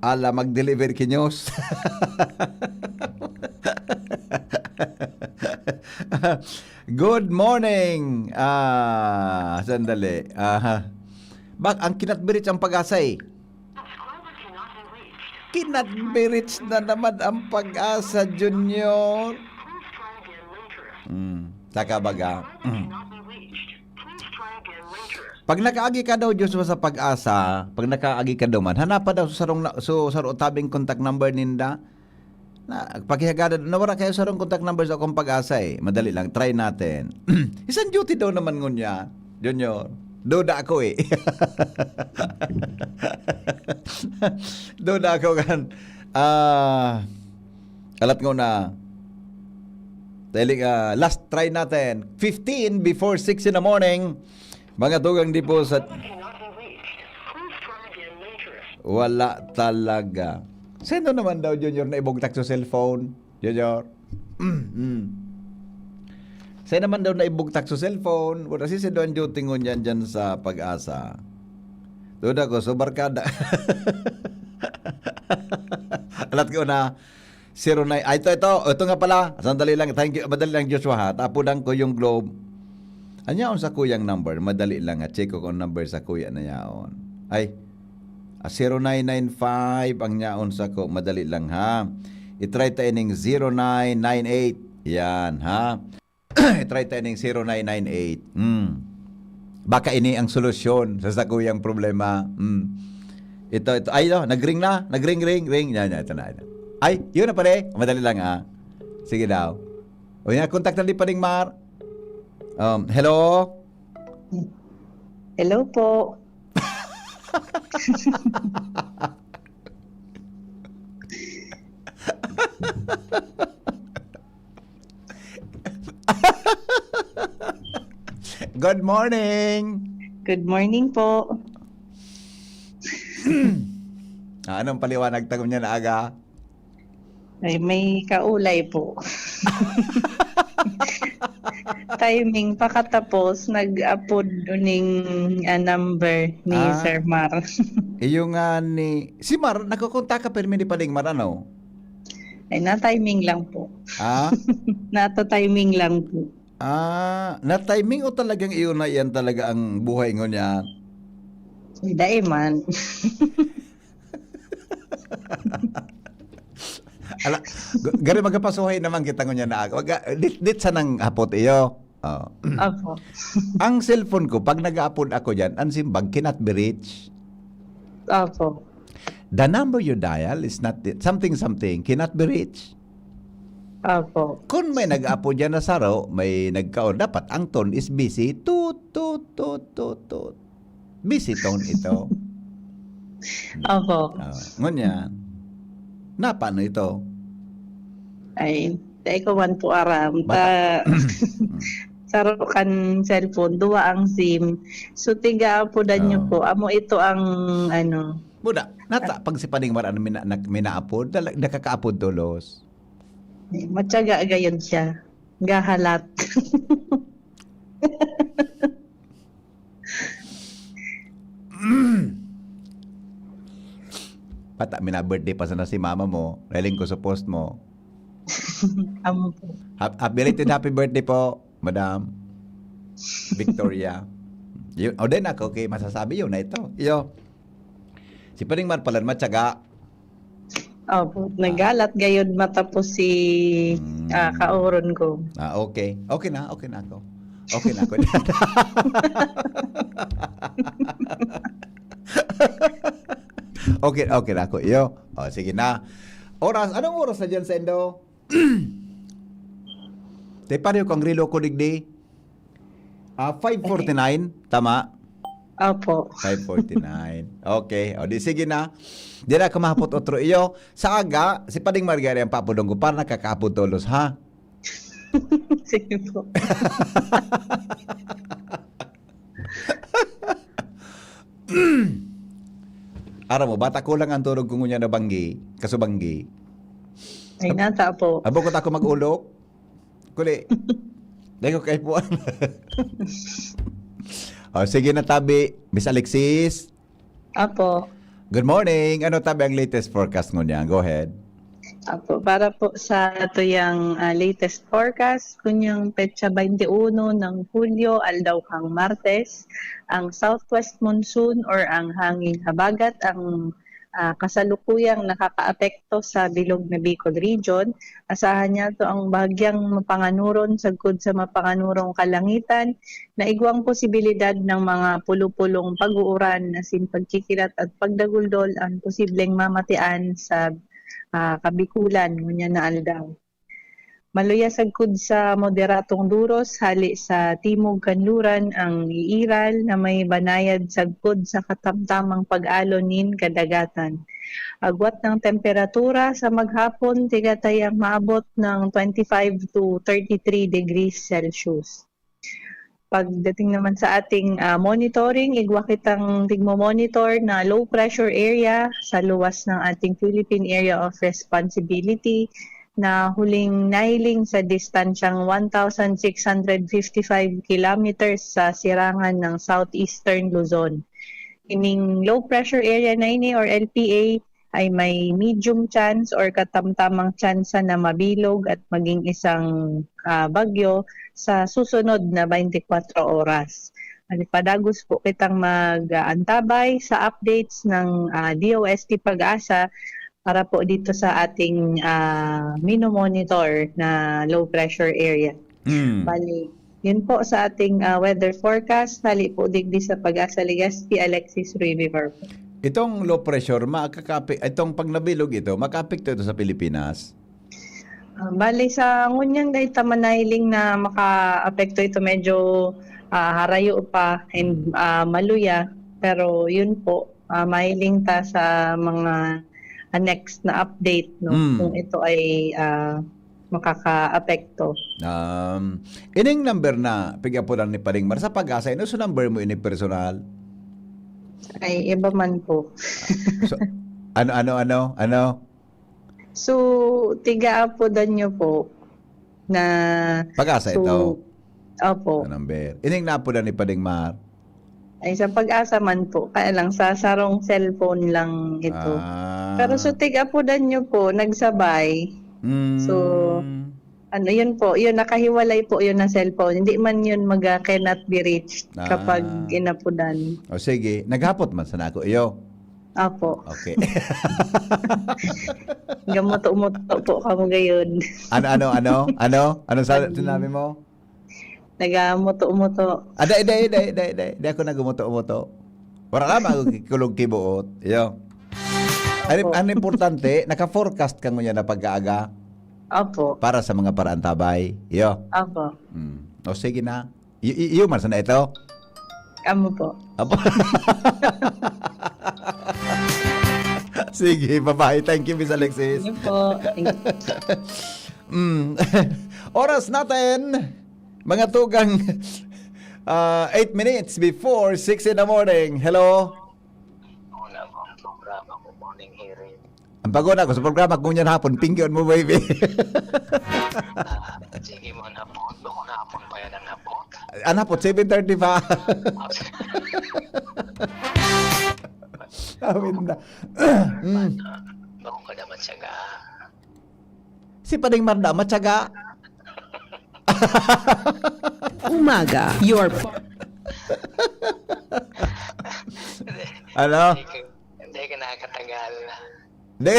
ala, mag-deliver kinyos. Good morning. Ah, sandali. Aha. Bak, ang kinatbirit ang Pag-asa, eh. Kinatbirit na naman ang Pag-asa, Junior. Hmm. Saka baga. Hmm. Pag nakaagi ka daw, Joshua, sa Pag-asa, pag nakaagi ka daw man, hanapa daw sa sarong na, so, saro tabing contact number ninda. Na, paghihagada, nawara kayo sarong contact number sa akong Pag-asa, eh. Madali lang, try natin. Isang duty daw naman ngunyan, Junior. Duda ako, eh. Duda ako kan. Ah, alat ko na. Dali, ah, last try natin. Fifteen before six in the morning. Mga tugang di po sa... Wala talaga. Sino naman daw, Junior, na ibugtak sa cellphone? Junior? Mm. Sino naman daw na ibugtak sa cellphone? Wala si Sidon Jutingon yan dyan sa Pag-asa. Duda ko, so barkada. Alat ko na, zero nine. Ah, ito, ito. Ito nga pala. Sandali lang. Thank you. Madali lang, Joshua, ha. Tapudan ko yung globe. Anyaon sa kuyang number. Madali lang, ha. Check ko kung number sa kuya na yaon. Ay. Ah, zero nine nine five ang nyaon sa ko. Madali lang, ha. I-try ta ining zero nine nine eight. Yan, ha. I-try ta ining zero nine nine eight. Hmm. Baka ini ang solusyon sa sakuyang problema. Hmm. Ito, ito. Ay, ito. Nag-ring na. Nag-ring, ring, ring. Yan, yan. Ito na, ito. Ay, yun na pala, eh. Madali lang, ah. Sige daw. O yan, kontaktan din pa ning Mar. Um, hello? Hello po. Good morning! Good morning po. Ah, anong paliwanag ta ngunyan na aga? Ay, may kaulay po. Timing, pakatapos, nag-apod ning, ah, number ni Ah. Sir Mar. Iyo nga ni, si Mar, nagkokontak ka pirmi ni Pading Mar, ano? Ay, na-timing lang po. Ah? Nata-timing lang po. Ah, na-timing o talagang iyon na iyan talaga ang buhay ngunyan? Ay, dai man. Ala, g-, gari magkapasuhay naman kita ngunyan na aga. Wag, ah, dit, dit sanang hapot iyo. Oh. Opo. Ang cellphone ko, pag nag-aapod ako dyan, ang simbag, cannot be reached. Opo. The number you dial is not, something, something, cannot be reached. Opo. Kung may nag-aapod dyan na saro, may nagkaon, dapat ang tone is busy. Toot, toot, toot, toot, toot. Busy tone ito. Opo. Ah, ngunyan. Na, paano ito? Ay, dai ko man po aram. Bata- Ta, saro kan cellphone, duwa ang sim. So, tiga po dan nyo Oo. po. Amo ito ang, ano. Buda, nata, pag si Pading Mar, ano, mina-, nak-, minaapod, dala-, nakakaapod tolos. Matyaga gayon siya. Gahalat. Pata, mina-birthday pa sana si mama mo, nahiling ko sa post mo. Amo po. Hap-, ah, belated happy birthday po, Madam Victoria. Yun, o din ako, okay, masasabi yun na ito. Iyo. Si Pading Mar pala, matyaga. Opo, Ah. nagalat gayod matapos si, Hmm. ah, kauron ko. Ah, okay. Okay na, okay na ako. Okay na ako. Okay, okay na ako. Iyo. O, sige na. Oras, anong oras na dyan sa Indo? Te, pareho kang relo ko digdi. Ah, five forty-nine, tama? Opo. Five forty-nine. Okay. O, di sige na. Di na ako mahapot otro iyo. Sa aga, si Pading Margari ang papudong ko para nakakapod tolos, ha? Sige po. Aram mo, bata ko lang ang turog ko ngunyan na banggi, kasubanggi. Ay, Ab-, nata po. Abot ko ta ako mag-ulok. Kuli. Dahil ko kaipuan. O, sige na, tabi. Miss Alexis. Apo. Good morning. Ano, tabi, ang latest forecast ngunyan? Go ahead. Apo, para po sa tuyang, ah, latest forecast, kunyang petsa twenty-uno ng Hulyo, aldaw kang Martes, ang southwest monsoon or ang hanging habagat ang, ah, kasalukuyang nakakaapekto sa bilog na Bicol Region. Asahan niya to ang bahagyang mapanganuron sagkod sa mapanganurong kalangitan na igwang posibilidad ng mga pulo-pulong pag-uuran asin pagkikilat at pagdaguldol ang posibleng mamatian sa, ah, Kabikulan ngunyan na aldaw. Maluya sagkod sa moderatong duros hale sa timog kanluran ang iiral na may banayad sagkod sa katamtamang pag-alon nin kadagatan. Agwat ng temperatura sa maghapon, tigatayang maabot ng twenty-five to thirty-three degrees Celsius. Pagdating naman sa ating, ah, monitoring, igwa kitang tigmo-monitor na low pressure area sa luwas ng ating Philippine Area of Responsibility na huling nahiling sa distansyang one thousand six hundred fifty-five kilometers sa sirangan ng southeastern Luzon. Ining low pressure area na ini or L P A ay may medium chance or katamtamang tsansa na mabilog at maging isang, ah, bagyo sa susunod na twenty-four oras. Ano, padagos po kitang mag-aantabay sa updates ng, ah, D O S T PAGASA para po dito sa ating, ah, mino-monitor na low pressure area. Hmm. Bali, yun po sa ating, ah, weather forecast. Hali po digdi sa PAGASA Legazpi, Alexis Ruy Vivar po. Itong low pressure, makakapi-, itong pag nabilog ito, makaapekto ito sa Pilipinas? Ah, bali, sa ngunyan dai ta manahiling na makaapekto ito, medyo, ah, harayo pa and, Hmm. ah, maluya. Pero yun po, ah, mahiling ta sa mga, ah, next na update, no? Hmm. Kung ito ay, ah, makakaapekto. Um, ining number na pigapulan ni Paring Mar sa PAGASA, ino sa number mo ini personal? Ay, iba man po. So, ano, ano, ano, ano? So, tiga-apodan nyo po na PAGASA so, ito? Opo. Na number. Ining naapodan ni Paring Mar? Ay, sa PAGASA man po. Kaya lang, sa sarong cellphone lang ito. Ah. Pero so, tiga-apodan nyo po, nagsabay. Mm. So, ano, yun po, yun, nakahiwalay po yun na cellphone. Hindi man yun mag, ah, cannot be reached kapag Ah. inapodan. O sige, naghapot man sana ako iyo. Opo. Okay. Gamuto-muto po kamo gayon. Ano, ano, ano? Ano? Ano sa Ano? sinabi mo? Nagamuto-muto. Ah, dai, dai, dai, dai, dai. Di ako nagumuto-umuto. Wala ka magkulog kibuot. Iyo. Ang, Opo. ang importante, naka-forecast ka ngunyan na pagkaaga Opo. para sa mga paraantabay. Iyo. Opo. Hmm. O sige na. Y-, y-, iyo man sana ito? Amo po. Apo. Sige, bye-bye. Thank you, Miss Alexis. Sige po. Thank you. Mm. Oras natin, mga tugang, ah, eight minutes before six in the morning. Hello? Wala akong programa ko, morning hearing. Ang pagod ako sa programa, kung yan hapon, pingkion mo, baby. Ah, sige mo, hapon. Doon hapon pa yan ang hapon. Ang hapon, seven thirty pa. Awin na. Mm. Doon ka naman siya ga. Si Pading Marda, matyaga. Umaga, your pa- Ano? Hindi ka, hindi ka nakakatagal. Hindi.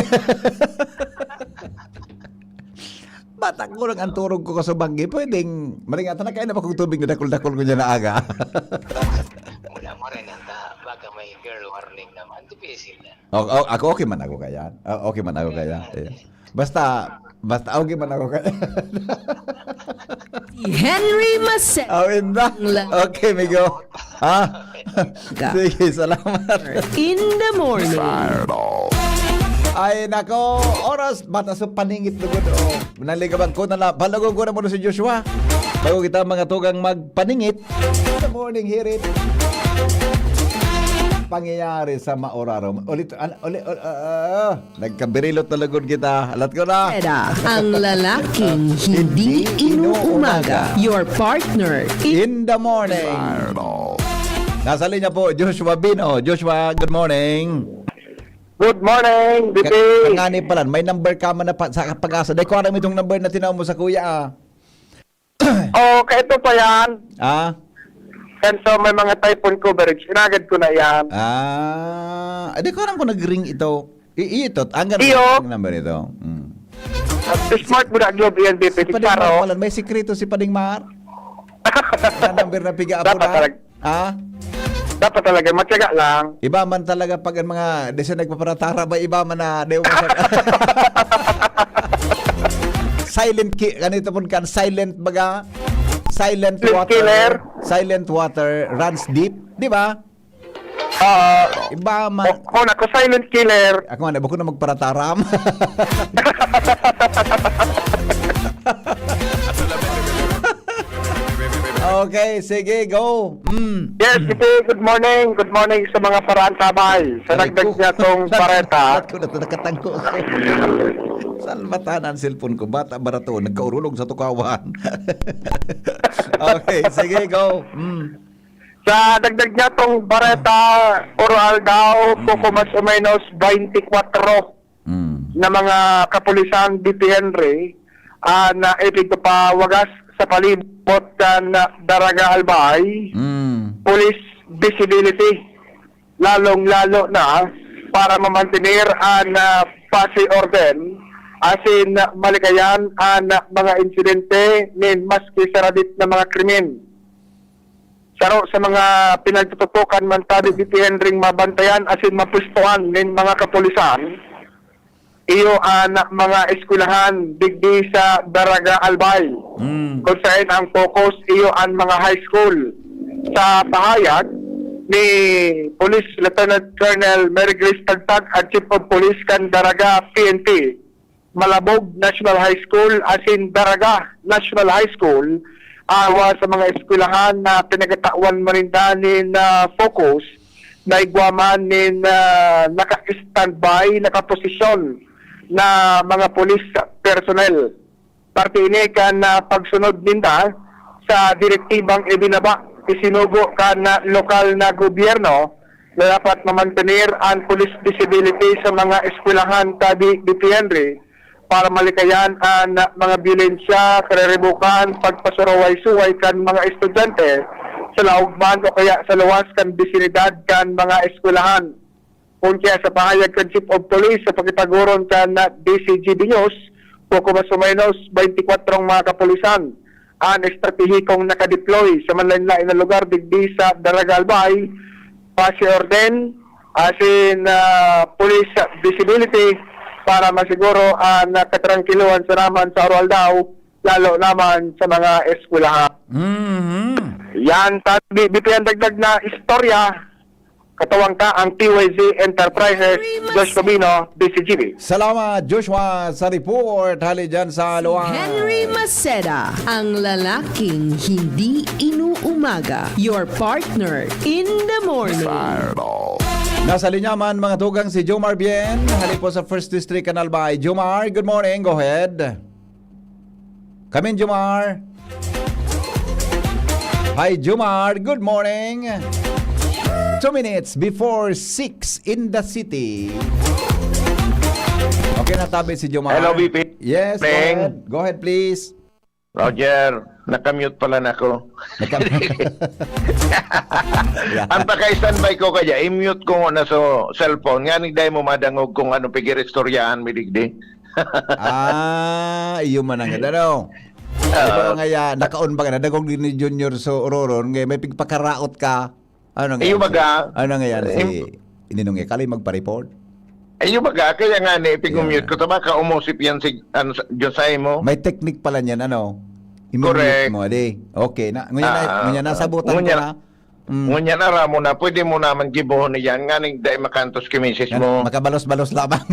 Bata ko lang ang turog ko kasubanggi. Pwedeng, maringatan na kayo na bakong tubig na dakul-dakul ko dyan na aga. Wala mo rin, ang ta-, baka may girl warning naman. Depende na. O, o, ako, okay man ako kaya. O, okay man ako kaya. Yeah. Basta, basta okay man ako kaya. Si Henry Maset. Awin na. La- Okay, migo. Ha? Ga- Sige, salamat. In the morning. Ay, nako. Oras, bata sa paningit lugod. O, naligaban ko na la-, palagon ko na muna si Joshua. Bago kita mga tugang magpaningit. In the morning, hear it. Pangyayari sa maoraro. Ulit, an-, uli-, ul-, ah, ah, ah. Nagkabirilot na lugod kita. Alat ko na. Pera, ang lalaking hindi inuumaga. Your partner in the morning. Nasa linya po, Joshua Bino. Joshua, good morning. Good morning, Ka-, B P. Kangani pala, may number ka man na pa, sa Pag-asa. Dahil ko alam itong number na tinawag mo sa kuya, ah. Oh, kaito pa yan. Ah? Kan sa may mga typhoon coverage, inagad ko na yan. Ah, di ko alam kung nag-ring ito. I-, ito, ang ganda Iyo. Ng number ito. Mm. At smart mo na, Globe, yan, B P. Si Pading Mar Paro. Pala, may sikreto si Pading Mar. Ang number na piga Dapat apo na. Talaga. Ah? Dapat talaga, matyaga lang. Iba man talaga pag ang mga, di siya nagpaparatara ba, iba man na, di mo sa-, silent ki-, ganito pun kan, silent baga, silent Silent water, killer. Silent water runs deep, di ba? Ah, Iba man. O, ako na, ako silent killer. Ako nga, di ba ko na magparataram? Okay, sige, go. Mm. Yes, ito, good morning. Good morning sa mga paraantabay. Sa Aray dagdag ko. Niya tong bareta. Ba't ko na ito nakatangko? Saan matahan ang cellphone ko? Bata, barato, nagkaurulog sa tukawan. Okay, sige, go. Mm. Sa dagdag niya tong bareta, oral daw, Mm. poco mas o menos twenty-four Mm. na mga kapulisan, B P Henry, ah, na ipigpapawagas sa palibot kan Daraga Albay, Mm. police visibility, lalong-lalo na para mamantener an, ah, pasi orden, asin malikayan an mga insidente nin maski saradit na mga krimen. Saro sa mga pinagtututukan man tabi, B P Henry, mabantayan asin mapwestuhan nin mga kapulisan, iyo an mga eskwelahan digdi sa Daraga Albay, Mm. kung saen ang focus iyo an mga high school. Sa pahayag ni Police Lieutenant Colonel Mary Grace Tagtag, ang Chief of Police kan Daraga P N P, Malabog National High School asin Daraga National High School, awa sa mga eskwelahan na pinagatawan man ninda nin, ah, focus, naigwa man nin, ah, naka-standby, nakaposisyon na mga police personnel. Parte ini kan, ah, pagsunod ninda sa direktibang ibinaba, isinugo kan, ah, lokal na gobyerno na dapat mamantener an police visibility sa mga eskwelahan, tabi ni P Henry, para malikayan an mga byolensya, kariribukan, pagpasuruway-suway kan mga estudyante sa laog man o kaya sa luwas kan bisinidad kan mga eskwelahan. Kun kaya sa pahayag kan Chief of Police sa pakitagoron kan D C G B News, poco mas o menos twenty-four mga kapulisan an estratehikong nakadeploy sa manlaen-laen na lugar digdi sa Daraga Albay, pasi orden, asin, ah, police visibility para masiguro an katrangkilohan sa naman sa araw-aldaw, lalo naman sa mga eskwelahan. Mhm. Yan, tabi, B P N dagdag na istorya. Katuwang ka ang P Y Z Enterprises, Josh Camino, D C G B. Salamat, Joshua, sa report. Hali dyan sa Luwang. Henry Maceda, ang lalaking hindi inuumaga. Your partner in the morning. Nasa linya man, mga tugang, si Jomar Bien. Hali po sa First District, Canal Bay. Jomar, good morning. Go ahead. Come in, Jomar. Hi, Jomar. Good morning. Two minutes before six in the city. Okay. Natabi si Jomar. Hello, B P. Yes, go Peng. ahead. Go ahead, please. Roger, nakamute pala na ako. Nakam- Yeah. Ang paka-standby ko kaya, i-mute ko na so cellphone. Nga ni dai mo madangog kung ano pigir istoryahan mi digdi. Ah, iyo man ang ano. Ay, Ah. ba nga ya, nakaon ba ka na? Dagog ni Junior so ororon, nga may pigpakaraot ka. Ano nga Iyo yan si, baga? ano nga yan si Im- Ninong Ekali magpa-report? Iyo baga, kaya nga ni, pigumute Yeah. ko, tama ka, umosip yan si, ano, sa, Diyos ay mo. May technique pala niyan, ano? Imimute Correct. mo, adi. Okay, na, ngunyan na, Ah, ngunyan na, ah, sabutan ka ngunyan, na. Mm. ngunyan na, Ramo na, pwede mo naman gibohon niyan, nga ning dai makantos ki misis Yan, mo. makabalos-balos lamang.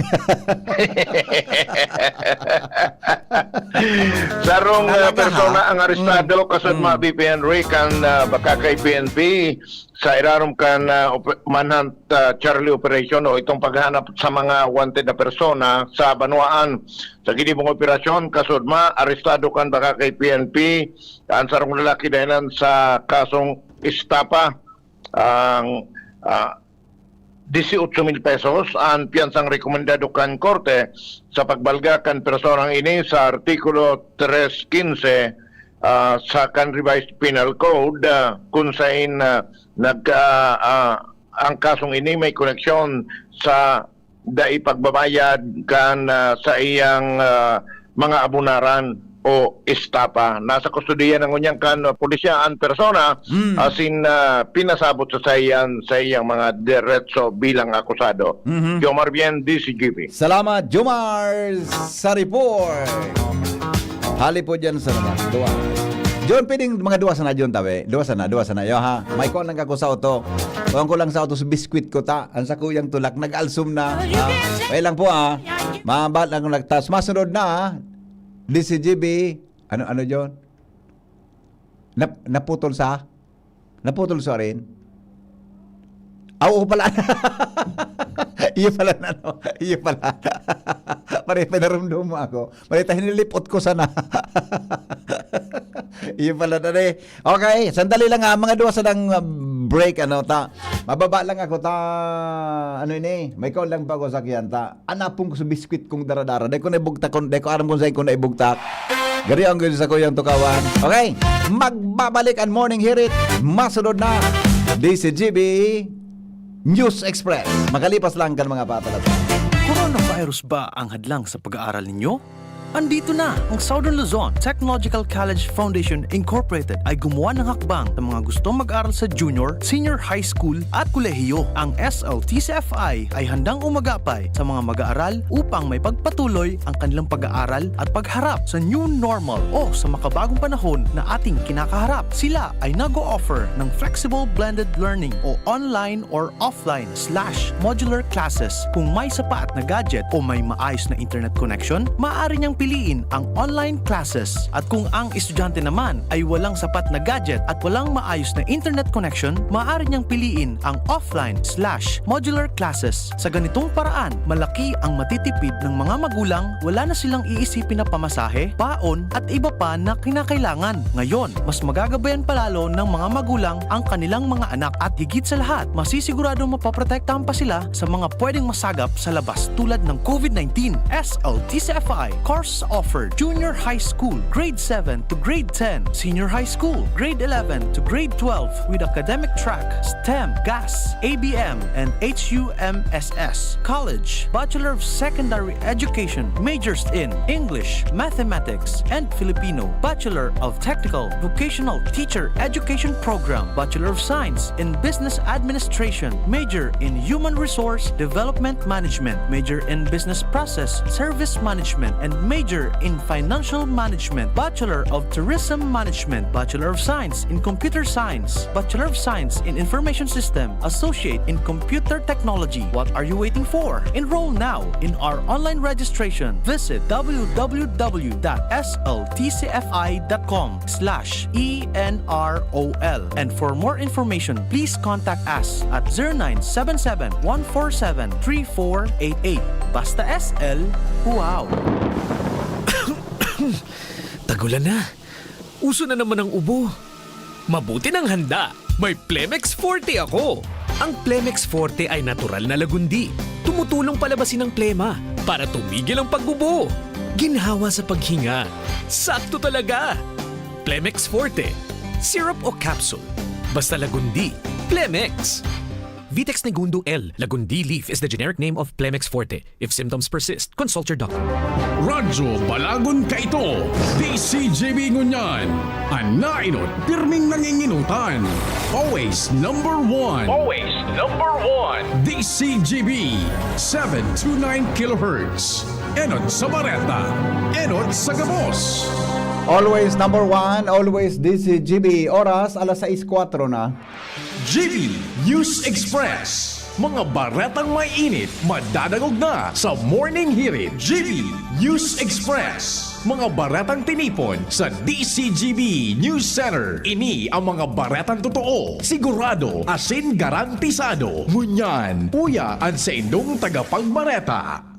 Sarong, Talaga, ah, persona ha? ang arestado, Mm. kasod Mm. mga B P Henry, kan, ah, baka kay P N P, sa irarom kan, ah, op-, manhunt, ah, Charlie Operation o itong paghanap sa mga wanted na persona sa banwaan. Sa ginibong operasyon, kasod ma, arestado kan baka kay P N P, ang sarong lalaki dahilan sa kasong estafa. Ang, ah, dieciocho mil pesos ang piyansang rekomendado kan korte sa pagbalga kan personang ini sa Artikulo tres quince, ah, sa kan Revised Penal Code, ah, kun sain, ah, nag, ah, ah, ang kasong ini may koneksyon sa dai pagbabayad kan, ah, sa iyang, ah, mga abunaran o estafa. Nasa kustodiya na ngunyan kan pulisya ang persona, Mm. asin, ah, pinasabot sa sayan, sa iyang mga deretso bilang akusado. Mhm. Jomar Bien, D C G B. Salamat, Jomar, sa report. Hali po dyan sa naman. Duwa. John, pwedeng mga duwa sana, John, tabi. Duwa sana, duwa sana. Yo, ha? May kuwan lang ako sa auto. Kuwan ko lang sa auto sa biskwit ko, ta. Ang sa kuyang tulak, nag-alsum na. Ah, wait lang po, ah. Mabat lang kung nagtas. Masunod na, ah. D C G B. Ano, ano, John? Nap-, naputol sa? Naputol sa rin? Ah, oo pala. Iyo pala na, no? Iyo pala. Pare, pinarumdum mo ako. Pare, ta, hinilipot ko sana. Iyo pala na, eh. Okay, sandali lang, ah. Mga duwa sa nang, ah, break, ano, ta. Mababa lang ako, ta. Ano ini? May call lang pa ako sa kiyan, ta. Anapon ko sa biskwit kong daradara. Dai ko naibugtak, kung, dai ko aram kung saan ko naibugtak. Gari ang gari sa kuyang tukawan. Okay, magbabalik ang Morning Hirit. Masunod na, D C G B News Express. Makalipas lang kan mga patalas. Coronavirus ba ang hadlang sa pag-aaral ninyo? Andito na ang Southern Luzon Technological College Foundation Incorporated ay gumawa ng hakbang sa mga gustong mag-aral sa junior, senior high school at kolehiyo. Ang S L T C F I ay handang umagapay sa mga mag-aaral upang may pagpatuloy ang kanilang pag-aaral at pagharap sa new normal o sa makabagong panahon na ating kinakaharap. Sila ay nag-o-offer ng flexible blended learning o online or offline slash modular classes. Kung may sapat na gadget o may maayos na internet connection, maaari niyang piliin ang online classes. At kung ang estudyante naman ay walang sapat na gadget at walang maayos na internet connection, maaari niyang piliin ang offline slash modular classes. Sa ganitong paraan, malaki ang matitipid ng mga magulang, wala na silang iisipin na pamasahe, baon, at iba pa na kinakailangan. Ngayon, mas magagabayan palalo ng mga magulang ang kanilang mga anak at higit sa lahat, masisiguradong mapoprotektahan pa sila sa mga pwedeng masagap sa labas tulad ng COVID nineteen. S L T C F I course offered: Junior High School, Grade seven to Grade ten, Senior High School, Grade eleven to Grade twelve, with academic track STEM, GAS, A B M, and H U M S S. College, Bachelor of Secondary Education, majors in English, Mathematics, and Filipino. Bachelor of Technical Vocational Teacher Education Program, Bachelor of Science in Business Administration, major in Human Resource Development Management, major in Business Process Service Management, and major in Financial Management, Bachelor of Tourism Management, Bachelor of Science in Computer Science, Bachelor of Science in Information System, Associate in Computer Technology. What are you waiting for? Enroll now in our online registration. Visit w w w dot s l t c f i dot com slash e n r o l. And for more information, please contact us at zero nine seven seven, one four seven, three four eight eight. Basta S L, wow! Tagulan na. Uso na naman ang ubo. Mabuti nang handa. May Plemex Forte ako. Ang Plemex Forte ay natural na lagundi. tumutulong palabasin ang plema para tumigil ang pagbubo. Ginhawa sa paghinga. Sakto talaga! Plemex Forte. Syrup o capsule. Basta Lagundi, Plemex. Vitex Negundo L. Lagundi leaf is the generic name of Plemex Forte. If symptoms persist, consult your doctor. Radyo Balagon kaito, D C G B ngunyan. An nainot, pirming nanginginutan. Always number one. Always number one. D C G B, seven two nine kilohertz. Enot sa bareta, enot sa gabos. Always number one, always D C G B. Oras, alas sais kwatro na. G B News Express. Mga baretang may init, madadangog na sa Morning Hirit. G B News Express. Mga baretang tinipon sa D C G B News Center. Ini ang mga baretang totoo, sigurado, asin garantisado. Ngunyan, uya an saindong tagapagbareta.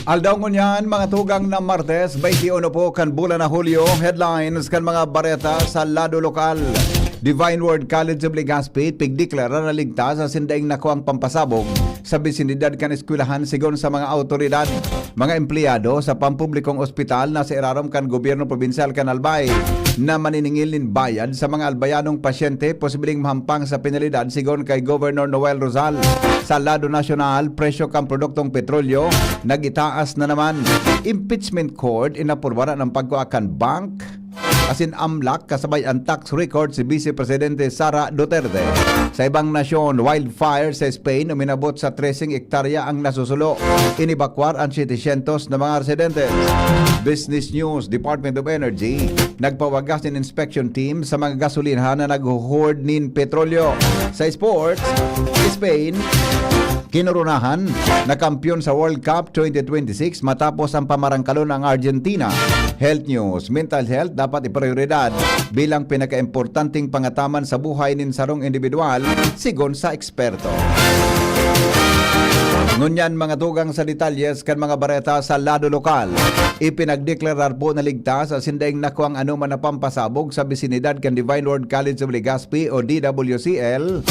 Aldaw ngunyan, mga tugang na Martes, twenty-uno po kan bulan na Hulyo, headlines kan mga bareta sa lado lokal. Divine Word College of Legazpi, pigdeklara na ligtas asin daing nakuang pampasabog sa bisinidad kan eskwelahan, sigon sa mga awtoridad. Mga empleyado sa pampublikong ospital na sa irarom kan gobyerno probinsyal kan Albay na maniningil nin bayad sa mga Albayanong pasyente posibleng mahampang sa penalidad, sigon kay Governor Noel Rosal. Sa lado nasyonal, presyo kan produktong petrolyo nag-itaas na naman. Impeachment Court inaprubaran ang pagkua kan bank asin amlak kasabay an tax record si Vice Presidente Sara Duterte. Sa ibang nasyon, wildfire sa Spain, uminabot sa treseng hektarya ang nasusulo. Inibakwar an setecientos na mga residentes. Business News, Department of Energy, nagpawagas nin inspection team sa mga gasolinahan na nagho-hoard nin petrolyo. Sa sports, Spain, kinoronahan na kampiyon sa World Cup twenty twenty-six matapos ang pamarangkalon ang Argentina. Health News, mental health dapat iprioridad bilang pinakaimportanteng pangataman sa buhay nin sarong individual, sigon sa eksperto. Ngunyan, mga tugang sa detalyes kan mga bareta sa lado lokal. Ipinagdeklarar po na ligtas asin daing nakuang anoman na pampasabog sa bisinidad kan Divine Word College of Legazpi o D W C L,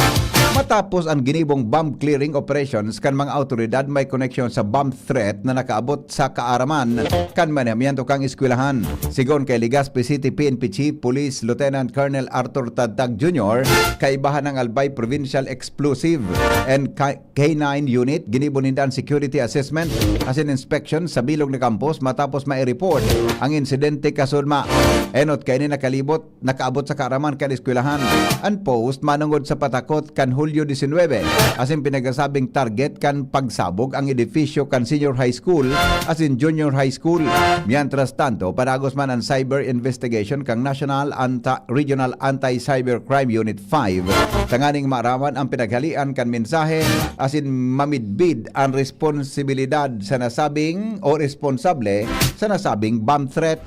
matapos an ginibong bomb clearing operations kan mga awtoridad may koneksyon sa bomb threat na nakaabot sa kaaraman kan manamiento kan eskwelahan. Sigon kay Legazpi City P N P Chief Police Lieutenant Colonel Arthur Tagtag Junior, kaibahan ng Albay Provincial Explosive and Ki- K nine Unit, ginibo ninda an security assessment asin inspection sa bilog na campus matapos mai-report ang insidente kasunma. Enot kaini nakalibot, nakaabot sa kaaraman kan eskwelahan an post manongod sa patakot kan Hulyo disinwebe, asin pinagsasabing target kan pagsabog ang edifisyo kan Senior High School asin Junior High School. Mientras tanto, padagos man an cyber investigation kan National Anti- Regional Anti-Cybercrime Unit five, tanganing maaraman ang pinaghalian kan mensahe asin mamidbid an responsibilidad sa nasabing o responsable sa nasabing bomb threat.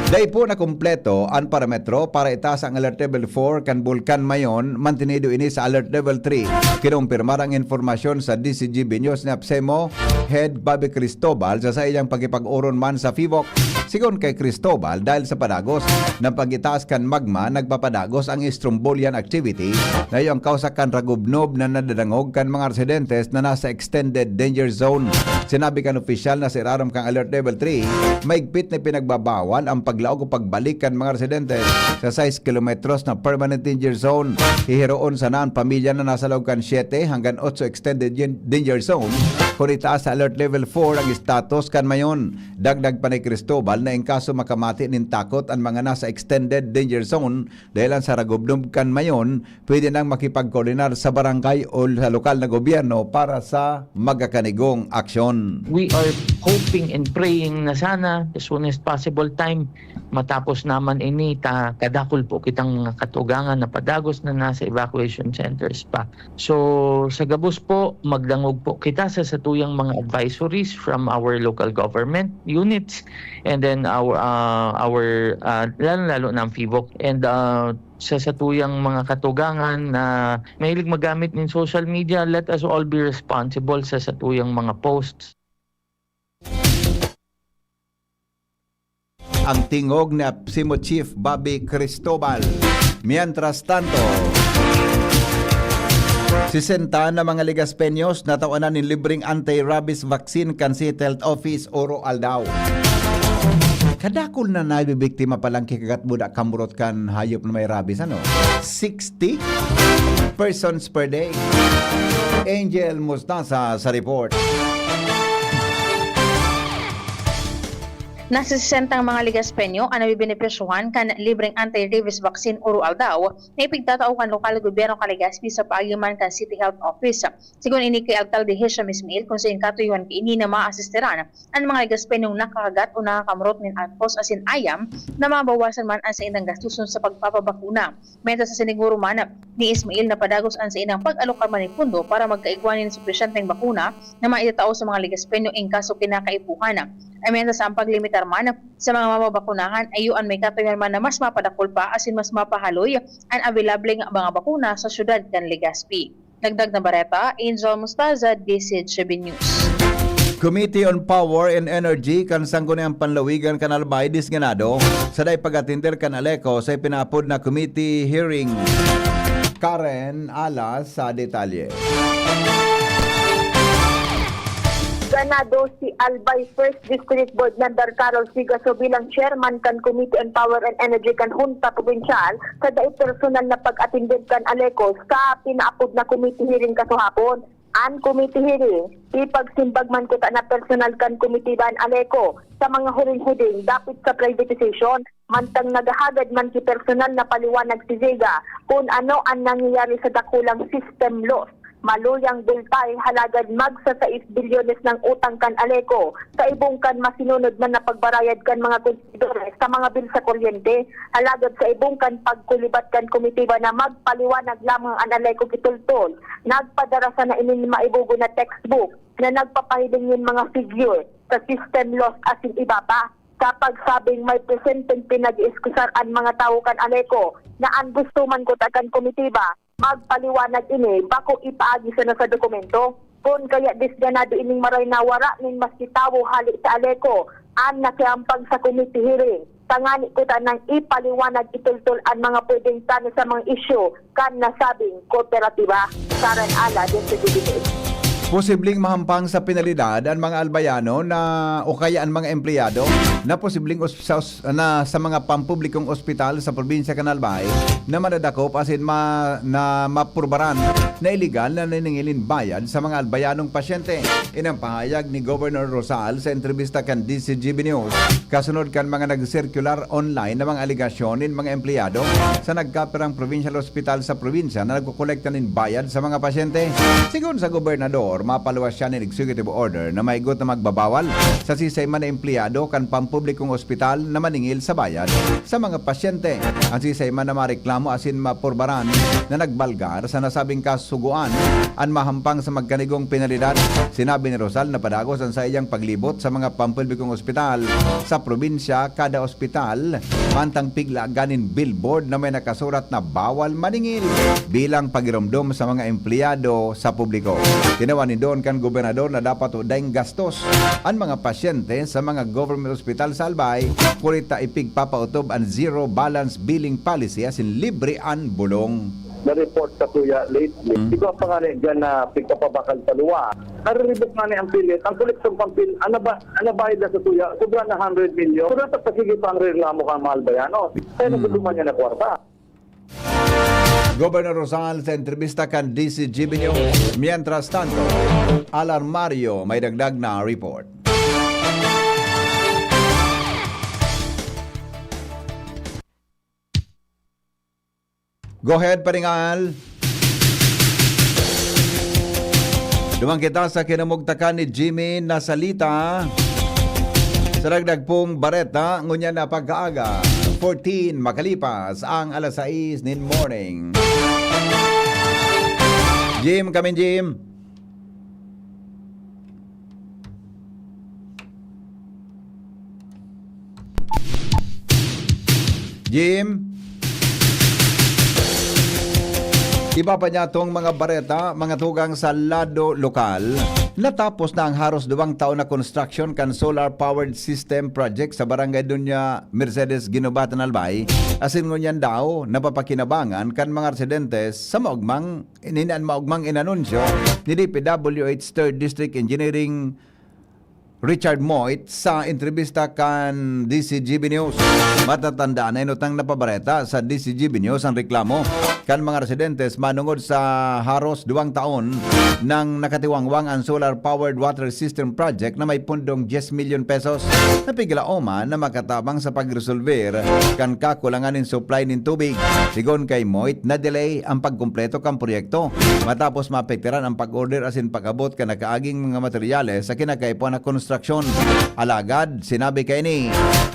Dai po nakumpleto an parametro para itaas ang Alert Level four kan Bulkan Mayon, mantenido ini sa Alert Level three. Kinumpirmar ang impormasyon sa D C G B News ni APSEMO Head Bobby Cristobal sa saiyang pakipag-oron man sa PHIVOLCS. Sigon kay Cristobal, dahil sa padagos na pag-itaas kan magma, nagpapadagos ang Strombolian activity na iyo ang kausa kan ragubnob na nadadangog kan mga residentes na nasa extended danger zone. Sinabi kan opisyal na sa irarom kan Alert Level three, maigpit na pinagbabawal ang paglaog o pagbalik kan mga residentes sa sais kilometros na permanent danger zone. Hihiroon sana an pamilya na nasa laog kan siyete hanggang otso extended danger zone kun itaas sa Alert Level four ang status kan Mayon. Dagdag pa ni Cristobal na in kaso makamati nin takot an mga nasa extended danger zone dahelan sa ragubnob kan Mayon, pwede nang makipagkoordinar sa barangay o sa lokal na gobyerno para sa magakanigong aksyon. We are hoping and praying na sana as soon as possible time matapos naman ini ta kadakul po kitang mga katugangan na padagos na nasa evacuation centers pa. So, sa gabos po, magdangog po kita sa satuyang mga advisories from our local government units and then our, ah, our, ah, lalo-lalo na ang PHIVOLCS. And, ah, sa satuyang mga katugangan na mahilig magamit nin social media, let us all be responsible sa satuyang mga posts. Ang tingog ni APSEMO Chief Bobby Cristobal. Mientras tanto, Sesenta na mga Legaspeños natawanan nin libreng anti-rabies vaccine kan City Health Office, Oro Aldao. Kadakul na nabibiktima pa lang ki kagat muda kamurot kan hayop na may rabies, ano? Sixty persons per day. Angel Mustasa sa report. Nasa sesentang mga Legaspeño an nabebenepisyohan kan libreng anti-rabies vaccine, Oro Aldao, na ipigtatao kan lokal na gobyerno kan Legazpi sa paagi man kan City Health Office. Sigon ini ki Alkalde Hisham Ismail, kun saen katuyuhan kaini na maasistiran an mga Legaspeñong nakakagat o nakakamurot nin atkos asin ayam na mabawasan man an saindang gastuson sa pagpapabakuna. Mientras sa siniguro man ni Ismail na padagos an saindang pag-alokar man nin pondo para magkaigwa nin supisyenteng bakuna na maitatao sa mga Legaspeño in kaso kinakaipuhan. Ay mientras sa ang paglimitar man sa mga mababakunahan, iyo an may katuyuhan man na mas mapadakul pa asin mas mapahaloy an abelableng mga bakuna sa syudad kan Legazpi. Dagdag na bareta, Angel Mostaza, D C G B News. Committee on Power and Energy kan Sangguniang Panlawigan kan Albay disganado sa dai pag-atender kan ALECO sa ipinaapod na committee hearing. Karen Alas sa detalye. Ganado si Albay First District Board Member Carol Sigaso bilang chairman kan Committee on Power and Energy kan Hunta Probinsyal sa dai personal na pag-atender kan ALECO sa pinaapod na committee hearing kasuhapon. An committee hearing, ipagsimbag man kuta na personal kan komitiba an ALECO sa mga huring-huding dapit sa privatization, mantang naghahagad man ki personal na paliwanag si Zega kun ano an nangyayari sa dakulang system loss, maluyang bultay, halagad magsa sais bilyones ng utang kan ALECO, kaibong kan masinunod man na pagbarayad kan mga konsumidores sa mga bil sa kuryente. Halagad sa ibong kan pagkulibat kan komitiba na magpaliwanag lamang an ALECO gitultol, nagpadara sana ini nin maibogo na textbook na nagpapahiling nin mga figure sa system loss asin iba pa. Sa pagsabing may presenteng pinag-iiskusar an mga tawo kan ALECO na an gusto man kuta kan komitiba, magpaliwanag ini bako ipaagi sana sa dokumento. Kun kaya disganado ining maray na wara nin maski tawo hale sa ALECO an nakihampang sa committee hearing, tangani kuta nang ipaliwanag itultol an mga pwedeng plano sa mga isyu kan nasabing kooperatiba. Karen Ala, D C T V News. Posibleng mahampang sa penalidad an mga Albayano na, o kaya an mga empleyado na posibleng os-, sa os-, na sa mga pampublikong ospital sa probinsya kan Albay na madadakop asin ma-, na mapurbaran na iligal na naningil nin bayad sa mga Albayanong pasyente. Ini ang pahayag ni Governor Rosal sa entrevista kan D C G B News, kasunod kan mga nagsirkular online na mga alegasyon nin mga empleyado sa nagkapirang provincial hospital sa probinsya na nagkokolekta nin bayad sa mga pasyente. Sigon sa gobernador, mapaluwas siya nin executive order na maigot na magbabawal sa sisay man na empleyado kan pampublikong ospital na maningil sa bayad sa mga pasyente. An sisay man na mareklamo asin mapurbaran na nagbalgar sa nasabing kasugoan an mahampang sa magkanigong penalidad. Sinabi ni Rosal na padagos an saiyang paglibot sa mga pampublikong ospital sa probinsya. Kada ospital, mantang piglagan nin billboard na may nakasurat na bawal maningil bilang pagiromdom sa mga empleyado sa publiko. Tinawan nin duon kan gobernador na dapat daing gastos an mga pasyente sa mga government hospital sa Albay, huli ta ipigpapautob an zero balance billing policy asin libre an bulong. Na-report sa tuya lately. Mm. Ikaw pa nga ni dyan na pigpapabakal sa luwa. Nariribok nga ni ang pilit. Ang koleksyon pang pil, ano ba, ano ba ida sa tuya? Sobra na hundred million. Pero dapat pasige pa ang reklamo kang mga Albayano. Kaya Mm. naguduman niya na kwarta. Governor Rosal sa entrevista kan D C G B News. Mientras tanto, Alarmario may dagdag na report. Go ahead, Paringal. Duman kita sa kinamugtakan ni Jimmy Nasalita. Sa dagdag pong bareta, ngunyan na pagkaaga, fourteen makalipas ang alas sais nin morning. Jim, come in, Jim. Jim? Iba pa niya tong mga bareta, mga tugang sa lado lokal. Natapos na ang haros duwang taon na construction kan solar powered system project sa Barangay Doña Mercedes, Guinobatan, Albay, asin ngunyan daw napapakinabangan kan mga residentes sa maogmang, inin-, maogmang inanunsyo ni D P W H Third District Engineering Richard Moit sa entrebista kan D C G B News. Matatandaan na inutang napabareta sa D C G B News ang reklamo kan mga residentes manungod sa haros duwang taon nang nakatiwangwang ang solar-powered water system project na may pundong diyes milyon pesos na piglaoman na makatabang sa pagresolver kan kakulangan nin supply nin tubig. Sigon kay Moit, na-delay ang pagkumpleto kan proyekto matapos maapektaran ang pag-order asin pag-abot kan nakaaging mga materyales sa kinakaipuhan na konstruksyon. Alagad, sinabi kaini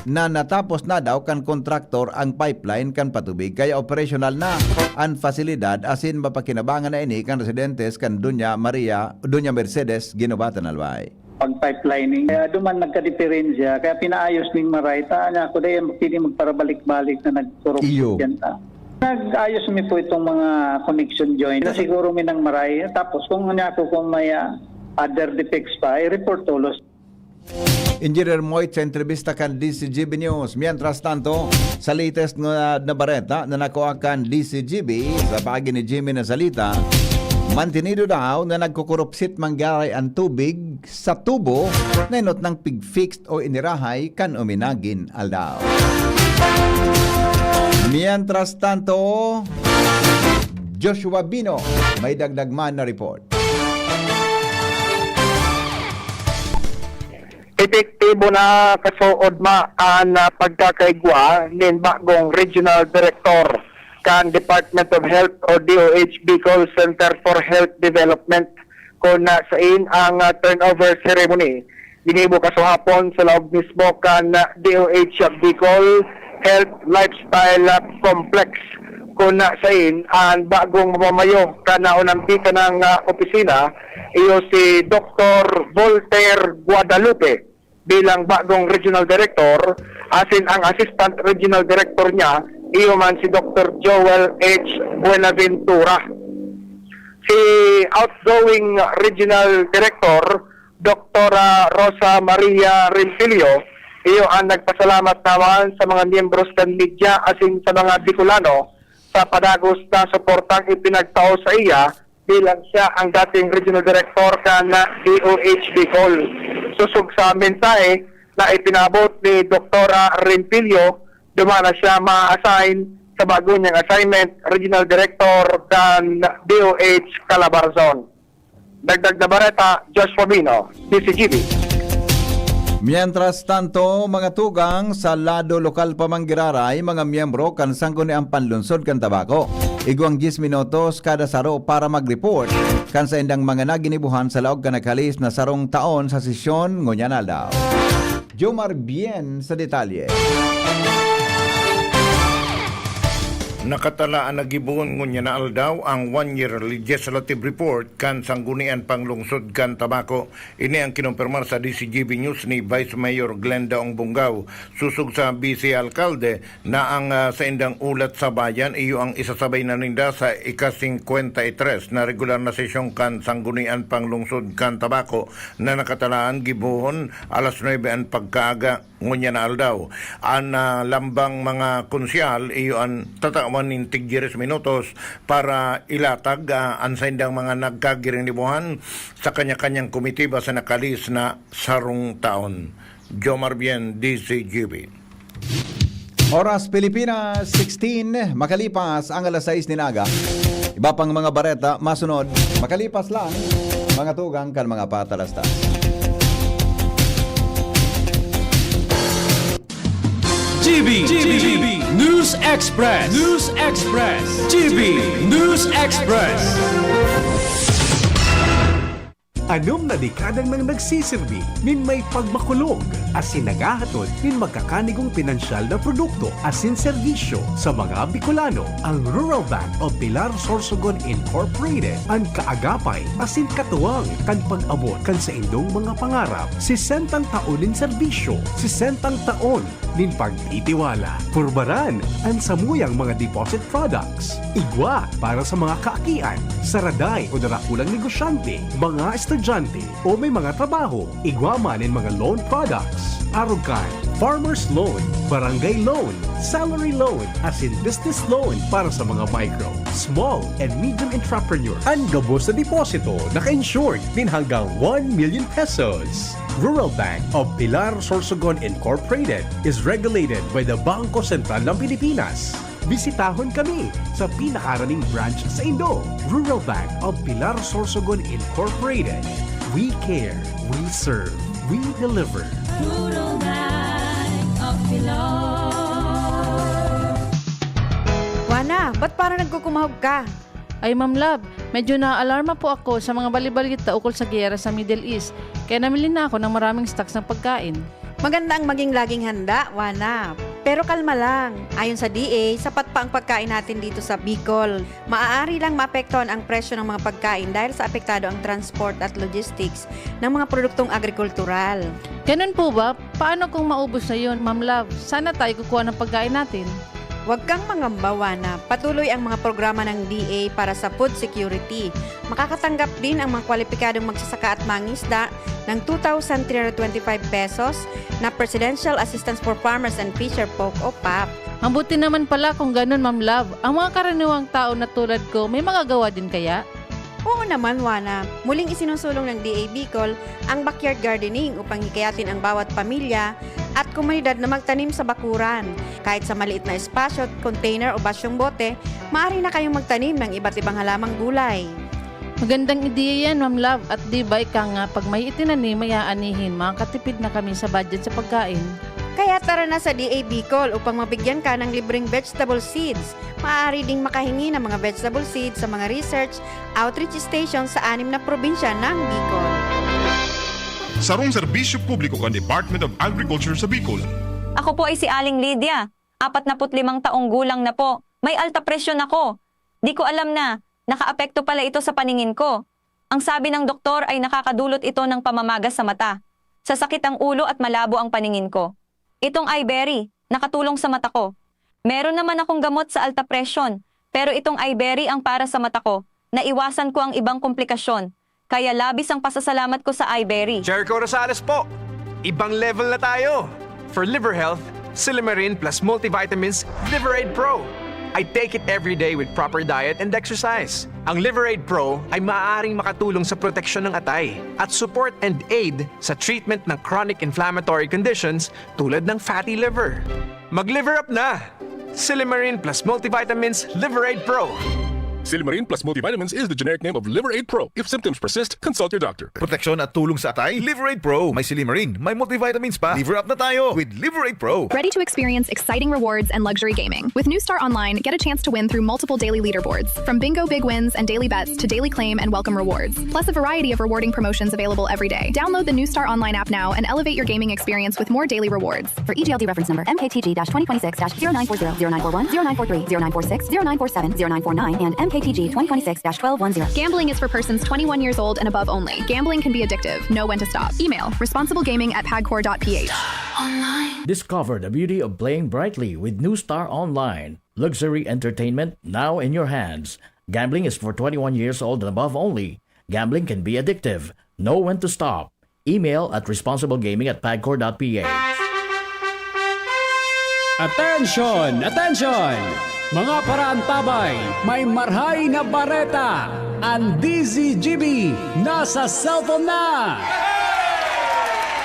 na natapos na daw kan kontraktor ang pipeline kan patubig, kaya operasyonal na an pasilidad asin mapakinabangan na ini kan residentes kan Doña Maria, Doña Mercedes, Guinobatan, Albay. Pag-pipelining. Kaya duman nagkadiperensya, kaya pinaayos ning maray. Ta, niya ako, dahil pwede magparabalik-balik na nagkorupsyon Iyo. Dyan, ta. Nag-ayos mi po itong mga connection joint. Na siguro mi ng maray. Tapos kung niya ako, kung may ah, other defects pa, i-report tulos. Engineer Moit sa entrebista kan D C G B News. Mientras tanto, sa latest na, na bareta na nakuha kan D C G B sa paagi ni Jimmy na salita, mantinido daw na nagkukurupsit manggaray ang tubig sa tubo na inot ng pig-fixed o inirahay kan uminagin aldaw. Mientras tanto, Joshua Bino, may dagdag man na report. Epektibo na kasuodma an ah, pagkakaigwa nin bagong regional director kan Department of Health o D O H Bicol Center for Health Development, kun ah, sain ang ah, turnover ceremony ginibo kasuhapon sa laog mismo kan ah, D O H Bicol Health Lifestyle ah, Complex, kun ah, sain an bagong mamamayo kan naunang bikanang ah, opisina, iyo si Doktor Voltaire Guadalupe bilang bagong regional director, asin ang assistant regional director niya, iyo man si Doktor Joel H Buenaventura. Si outgoing regional director, Doktora Rosa Maria Rentilio, iyo ang nagpasalamat naman sa mga miyembros kan media asin sa mga Bicolano sa padagos na suportang ipinagtao sa iya bilang siya ang dating regional director kan D O H Bicol. Sosog sa mensahe na ipinabot ni Doktora Rentilio, duman na siya ma-assign sa bago niyang assignment, regional director kan D O H Calabarzon. Dagdag na bareta, Joshua Bino, D C G B. Mientras tanto, mga tugang, sa lado lokal pa man giraray, mga miyembro kan Sangguniang Panlunsod kan Tabaco, igwang dyes minutos kada saro para mag-report kan saindang mga naginibuhan sa laog kan naghalis na sarong taon sa sesyon ngunyan aldaw. Jomar Bien sa detalye. Nakatalaan na gibohon ngunyan na aldaw ang one-year legislative report kan Sanggunian Panglungsod kan Tabaco. Ini ang kinumpirmar sa D C G B News ni Vice Mayor Glenda Ongbongao. Sosog sa Vice Alkalde na ang ah, saindang ulat sa bayan, iyo ang isasabay na ninda sa ika-singkwenta y tres na regular na sesyon kan Sanggunian Panglungsod kan Tabaco na nakatalaan gibohon alas nuebe an pagkaaga ngunyan na aldaw. An ah, lambang mga konsyal, iyo an tatawan nin tig diyes minutos para ilatag ah, an saindang mga nagkagirinibuhan sa kanya-kanyang komitiba sa nakalis na sarong taon. Jomar Bien, D C G B. Oras Pilipinas, sixteen, makalipas ang alas sais nin aga. Iba pang mga bareta masunod, makalipas lang mga tugang kan mga patalastas. G B, G B, News Express, News Express, G B News Express. Anom na dekada nang nagsisirbi nin may pagmakulog asin naghahatod nin magkakanigong pinansyal na produkto asin serbisyo sa mga Bicolano. Ang Rural Bank of Pilar Sorsogon Incorporated an kaagapay asin katuwang kan pag-abot kan saindong mga pangarap. Sesentang taon nin serbisyo, sesentang taon nin pagtitiwala. Purbaran an samuyang mga deposit products. Igwa para sa mga kaakian, saraday o darakulang negosyante, mga estudyante o may mga trabaho. Igwa man nin mga loan products. Arog kan farmer's loan, barangay loan, salary loan, asin business loan para sa mga micro, small, and medium entrepreneur. An gabos na deposito naka-insured nin hanggang one million pesos. Rural Bank of Pilar Sorsogon Incorporated is regulated by the Bangko Sentral ng Pilipinas. Bisitahon kami sa pinakaraning branch sa Indo. Rural Bank of Pilar Sorsogon Incorporated. We care, we serve, we deliver. Rural Bank of Pilar. Wana, ba't parang nagkukumahog ka? Ay, Ma'am Love, medyo naaalarma po ako sa mga balibalita ukol sa giyera sa Middle East, kaya namili na ako ng maraming stocks ng pagkain. Maganda ang maging laging handa, Wana. Pero kalma lang. Ayon sa D A, sapat pa ang pagkain natin dito sa Bicol. Maaari lang maapektuhan ang presyo ng mga pagkain dahil sa apektado ang transport at logistics ng mga produktong agrikultural. Ganun po ba? Paano kung maubos na yun, Ma'am Love? Saan na tayo kukuha ng pagkain natin? Huwag kang mangamba, Wana. Patuloy ang mga programa ng D A para sa food security. Makakatanggap din ang mga kwalipikadong magsasaka at mangisda ng two thousand three hundred twenty-five pesos na Presidential Assistance for Farmers and Fisher Folk o pap. Mabuti naman pala kung ganun, Ma'am Love. Ang mga karaniwang tao na tulad ko, may magagawa din kaya? Oo naman, Wana. Muling isinusulong ng D A Bicol ang backyard gardening upang hikayatin ang bawat pamilya at komunidad na magtanim sa bakuran. Kahit sa maliit na espasyo, container o basyong bote, maaari na kayong magtanim ng iba't ibang halamang gulay. Magandang ideya yan, Ma'am Love. At di ba ika nga, pag may itinanim, may aanihin, makakatipid na kami sa budget sa pagkain. Kaya tara na sa D A Bicol upang mabigyan ka ng libreng vegetable seeds. Maaari ding makahingi ng mga vegetable seeds sa mga research outreach station sa anim na probinsya ng Bicol. Sarong serbisyo publiko kan Department of Agriculture sa Bicol. Ako po ay si Aling Lydia. Apat na put limang taong gulang na po. May alta presyon ako. Di ko alam na nakaapekto pala ito sa paningin ko. Ang sabi ng doktor ay nakakadulot ito ng pamamaga sa mata, sasakit ang ulo at malabo ang paningin ko. Itong Iberry, nakatulong sa mata ko. Meron naman akong gamot sa alta presyon, pero itong Iberry ang para sa mata ko. Naiwasan ko ang ibang komplikasyon, kaya labis ang pasasalamat ko sa Iberry. Jericho Rosales po! Ibang level na tayo! For liver health, Silimarin plus multivitamins Liver Aid Pro. I take it every day with proper diet and exercise. Ang Liver Aid Pro ay maaaring makatulong sa proteksyon ng atay at support and aid sa treatment ng chronic inflammatory conditions tulad ng fatty liver. Mag-liver up na! Silimarin plus multivitamins Liver Aid Pro. Silimarin plus multivitamins is the generic name of Liver Aid Pro. If symptoms persist, consult your doctor. Proteksyon at tulong sa atay, Liver Aid Pro. May silimarin, may multivitamins pa. Liver up na tayo with Liver Aid Pro. Ready to experience exciting rewards and luxury gaming? With New Star Online, get a chance to win through multiple daily leaderboards, from bingo big wins and daily bets to daily claim and welcome rewards, plus a variety of rewarding promotions available every day. Download the New Star Online app now and elevate your gaming experience with more daily rewards. For E G L D reference number M K T G dash twenty twenty-six dash zero nine four zero, zero nine four one, zero nine four three, zero nine four six, zero nine four seven, zero nine four nine, and M K T G twenty twenty-six dash twelve one zero. Gambling is for persons twenty-one years old and above only. Gambling can be addictive. Know when to stop. Email responsiblegaming at pagcor dot P H. Discover the beauty of playing brightly with New Star Online. Luxury entertainment now in your hands. Gambling is for twenty-one years old and above only. Gambling can be addictive. Know when to stop. Email at responsiblegaming at pagcor dot P H. Attention! Attention! Mga paraantabay, may marhay na bareta! Ang D Z G B nasa cellphone na!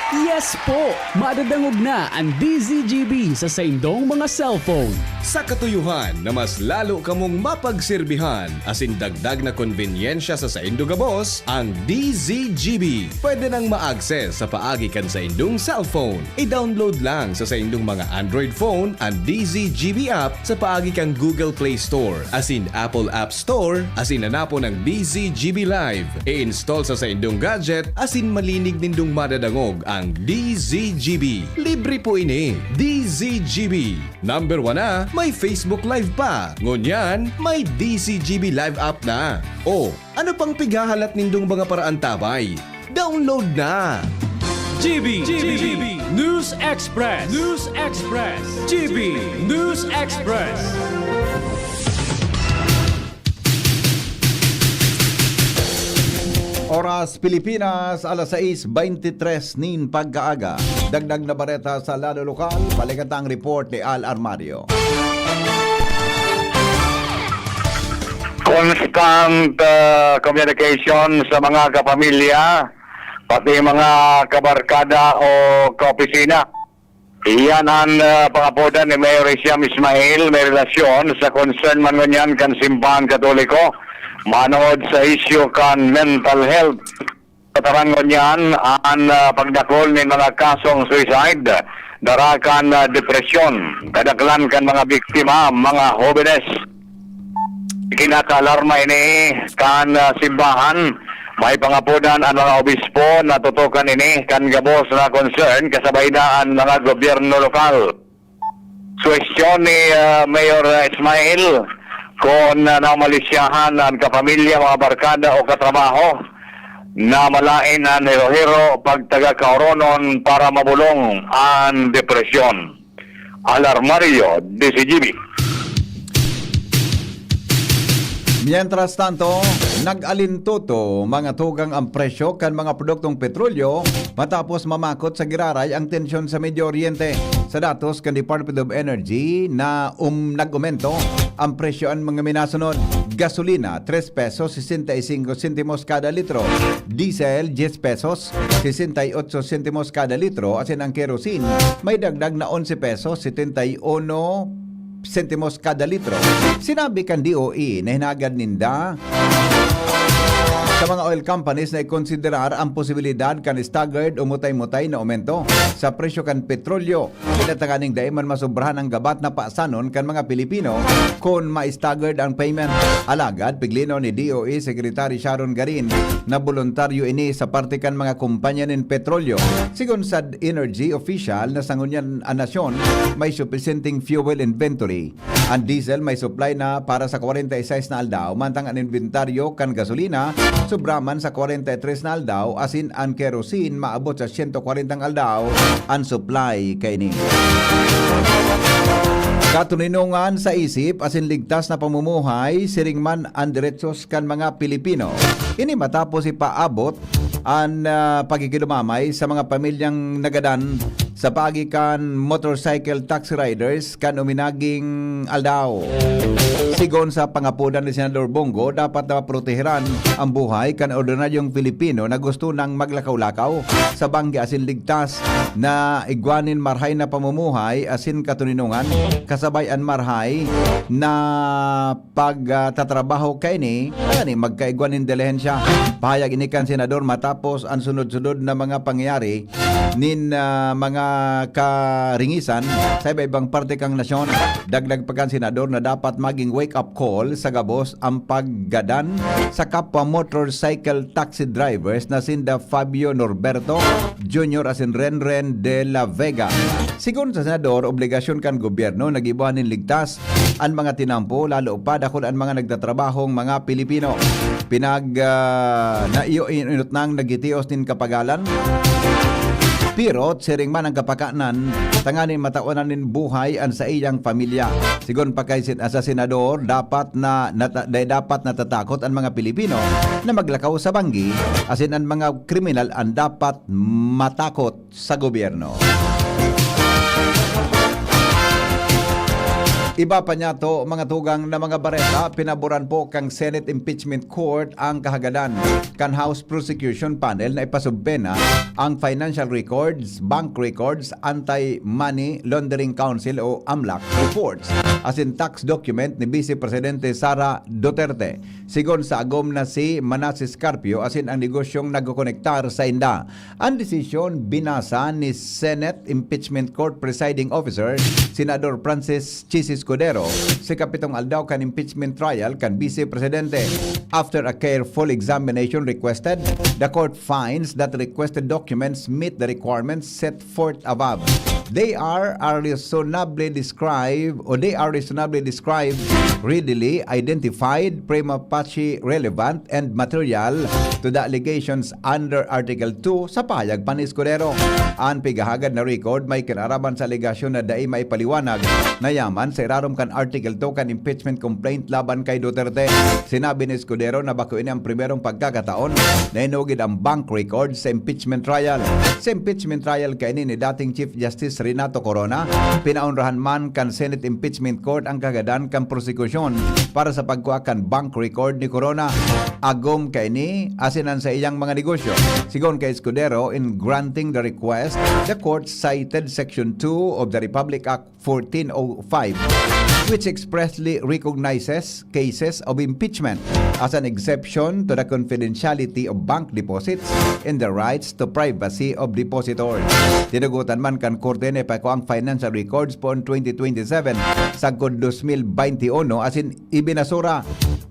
Yes po! Madadangog na ang D Z G B sa saindong mga cellphone. Sa katuyuhan na mas lalo kamong mapagserbihan asin dagdag na konbenyensya sa saindo gabos, ang D Z G B pwede nang ma-access sa paagi kan saindong cellphone. I-download lang sa saindong mga Android phone an D Z G B app sa paagi kan Google Play Store asin Apple App Store asin hanapon ang D Z G B Live. I-install sa saindong gadget asin malinig nindong madadangog ang D Z G B. Libre po ini. D Z G B. Number one na, may Facebook Live pa. Ngunyan, may D Z G B Live app na. O, ano pang pighahalat nindong mga paraantabay? Download na! G B, G B News Express, News Express, G B News Express. Oras Pilipinas, alas sais beintitres nin pagkaaga. Dagdag na bareta sa lado lokal, balikan ta ang report ni Al Armario. Constant, ah, communication sa mga kapamilya, pati mga kabarkada o kaopisina. Iyan an, ah, pangapodan ni Mayor Hisham Ismail, may relasyon sa concern man ngunyan kan Simbahan Katoliko manongod sa isyu kan mental health. Katarangon niyan an, ah, pagdakol nin mga kasong suicide, dara kan, ah, depresyon, kadaklan kan mga biktima, mga hobenes. Kinakaalarma ini kan, ah, simbahan. May pangapodan an mga obispo na tutukan ini kan gabos na concern, kasabay na an mga gobyerno lokal. Suwestiyon ni, ah, Mayor Ismail kung, ah, naumalisyahan an kapamilya, mga barkada o katrabaho na malaen an hero-hero pagtaga kaoronon para mabolong an depresyon. Al Armario, D Z G B. Mientras tanto, nag-alintuto mga tugang ang presyo kan mga produktong petrolyo matapos mamakot sa giraray ang tensyon sa Medio Oriente. Sa datos kan Department of Energy na, um, nag-umento ang presyo an mga minasunod: gasolina, tres pesos sesenta y cinco sentimos kada litro; diesel, diez pesos sesenta y ocho sentimos kada litro; asin ang kerosene, may dagdag na onse pesos setenta y uno sentimos kada litro. Sinabi kan D O E na hinagad ninda sa mga oil companies na ikonsiderar ang posibilidad kan staggered o mutay-mutay na aumento sa presyo kan petrolyo. Pinatanganing dai man masobrahan ang gabat na pasanon kan mga Pilipino kun ma-staggered ang payment. Alagad, piglinaw ni D O E Secretary Sharon Garin na boluntaryo ini sa parte kan mga kompanya nin petrolyo. Sigon sa energy official na sa ngunyan an nasyon, may supisyenteng fuel inventory. An diesel may supply na para sa kwarenta y seis na aldaw, mantang an inventaryo kan gasolina sobra man sa kwarenta y tres na aldaw, asin an kerosene maabot sa siyento kwarentang aldaw an supply kaini. Katoninongan sa isip asin ligtas na pamumuhay, siring man an deretsos kan mga Pilipino. Ini matapos ipaabot an, ah, pakikidumamay sa mga pamilyang nagadan sa paagi kan motorcycle taxi riders kan uminaging aldaw. Sigon sa pangapodan ni Senador Bong Go, dapat na maproteheran ang buhay kan ordinaryong Pilipino na gusto nang maglakaw-lakaw sa banggi asin ligtas na igwa nin marhay na pamumuhay asin katoninongan, kasabay an marhay na pag, ah, tatrabaho kaini, ani, magkaigwa nin dilihensya. Pahayag ini kan Senador matapos an sunod-sunod na mga pangyayari nin, ah, mga karingisan sa iba-ibang parte kan nasyon. Dagdag pa kan Senador na dapat maging wake-up call sa gabos ang paggadan sa kapwa motorcycle taxi drivers na sinda Fabio Norberto Junior asin Renren de la Vega. Sigon sa Senador, obligasyon kan gobyerno na gibohan nin ligtas an mga tinampo, lalo pa dakul an mga nagtatrabahong mga Pilipino. Pinag, ah, na iyo inot nang nagitios nin kapagalan. Pirot, siring man ang kapakanan, tanganing matawanan nin buhay an saiyang pamilya. Sigon pa kay sen-, sa senador, dapat na, nata-, dai dapat natatakot an mga Pilipino na maglakaw sa banggi, asin an mga kriminal an dapat matakot sa gobyerno. Iba pa niyato, mga tugang, na mga bareta, pinaboran po kan Senate Impeachment Court ang kahagadan kan House Prosecution Panel na ipasubpena ang Financial Records, Bank Records, Anti-Money Laundering Council o AMLAC reports asin tax document ni Vice Presidente Sara Duterte. Sigon sa agom na si Manases Carpio asin ang negosyong nagkokonektar sainda. An desisyon binasa ni Senate Impeachment Court Presiding Officer, Senador Francis Chiz Escudero, sa ikapitong aldaw kan impeachment trial kan Vice Presidente. After a careful examination requested, the court finds that requested documents meet the requirements set forth above. They are, are reasonably described, or they are reasonably described, readily identified, prima facie relevant, and material to the allegations under Article two sa pahayag pa ni Escudero. An pighahagad na record may kinaraman sa alegasyon na dai maipaliwanag na yaman sa irarom kan Article two kan impeachment complaint laban kay Duterte. Sinabi ni Escudero na bako ini ang primerong pagkakataon na inugid ang bank record sa impeachment trial. Sa impeachment trial kaini ni dating Chief Justice Renato Corona, pinaonrahan man kan Senate Impeachment Court ang kagadan kan prosekusyon para sa pagkua kan bank record ni Corona. Agom kaini asin an saiyang mga negosyo. Sigon kay Escudero, in granting the request, the court cited Section two of the Republic Act fourteen oh five, which expressly recognizes cases of impeachment as an exception to the confidentiality of bank deposits and the rights to privacy of depositors. Tinugotan man kan korte na ipakua ang financial records poon twenty twenty-seven sagkod dos mil baynte uno, asin ibinasura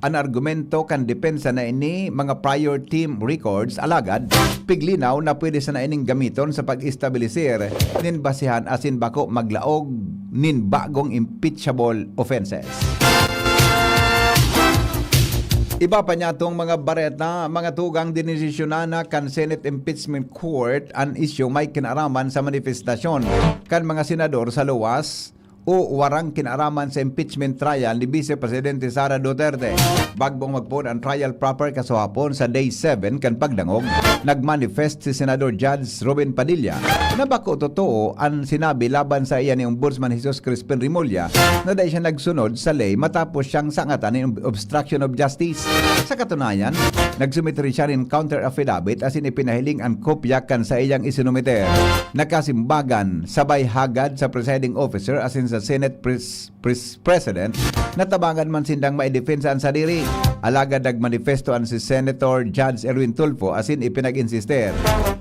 an argumento kan depensa na ini mga prior term records, alagad piglinaw na pwede sana ining gamiton sa pag-establisir nin basehan asin bako maglaog nin bagong impeachable offenses. Iba pa niya tong mga bareta, mga tugang, dinesisyonan na kan Senate Impeachment Court an isyu may kinaraman sa manifestasyon kan mga senador sa luwas o warang kinaraman sa impeachment trial ni Vice Presidente Sara Duterte. Bagbong magpoon ang trial proper kasuhapon sa day seven kan pagdangog, nagmanifest si Senador Judge Robin Padilla na bako totoo an sinabi laban sa iya ni Ombudsman Jesus Crispin Remulla na dai siya nagsunod sa ley matapos siyang sangatan nin ob-, obstruction of justice. Sa katunayan, nagsumiter siya nin counter affidavit asin ipinahiling an kopya kan saiyang isinumiter. Nakasimbagan, sabay hagad sa presiding officer asin sa Senate pres-, pres-, president, natabangan man sindang maidepensa an sadiri. Alagad nagmanifesto an si Senator Judge Erwin Tulfo asin ipinag-insister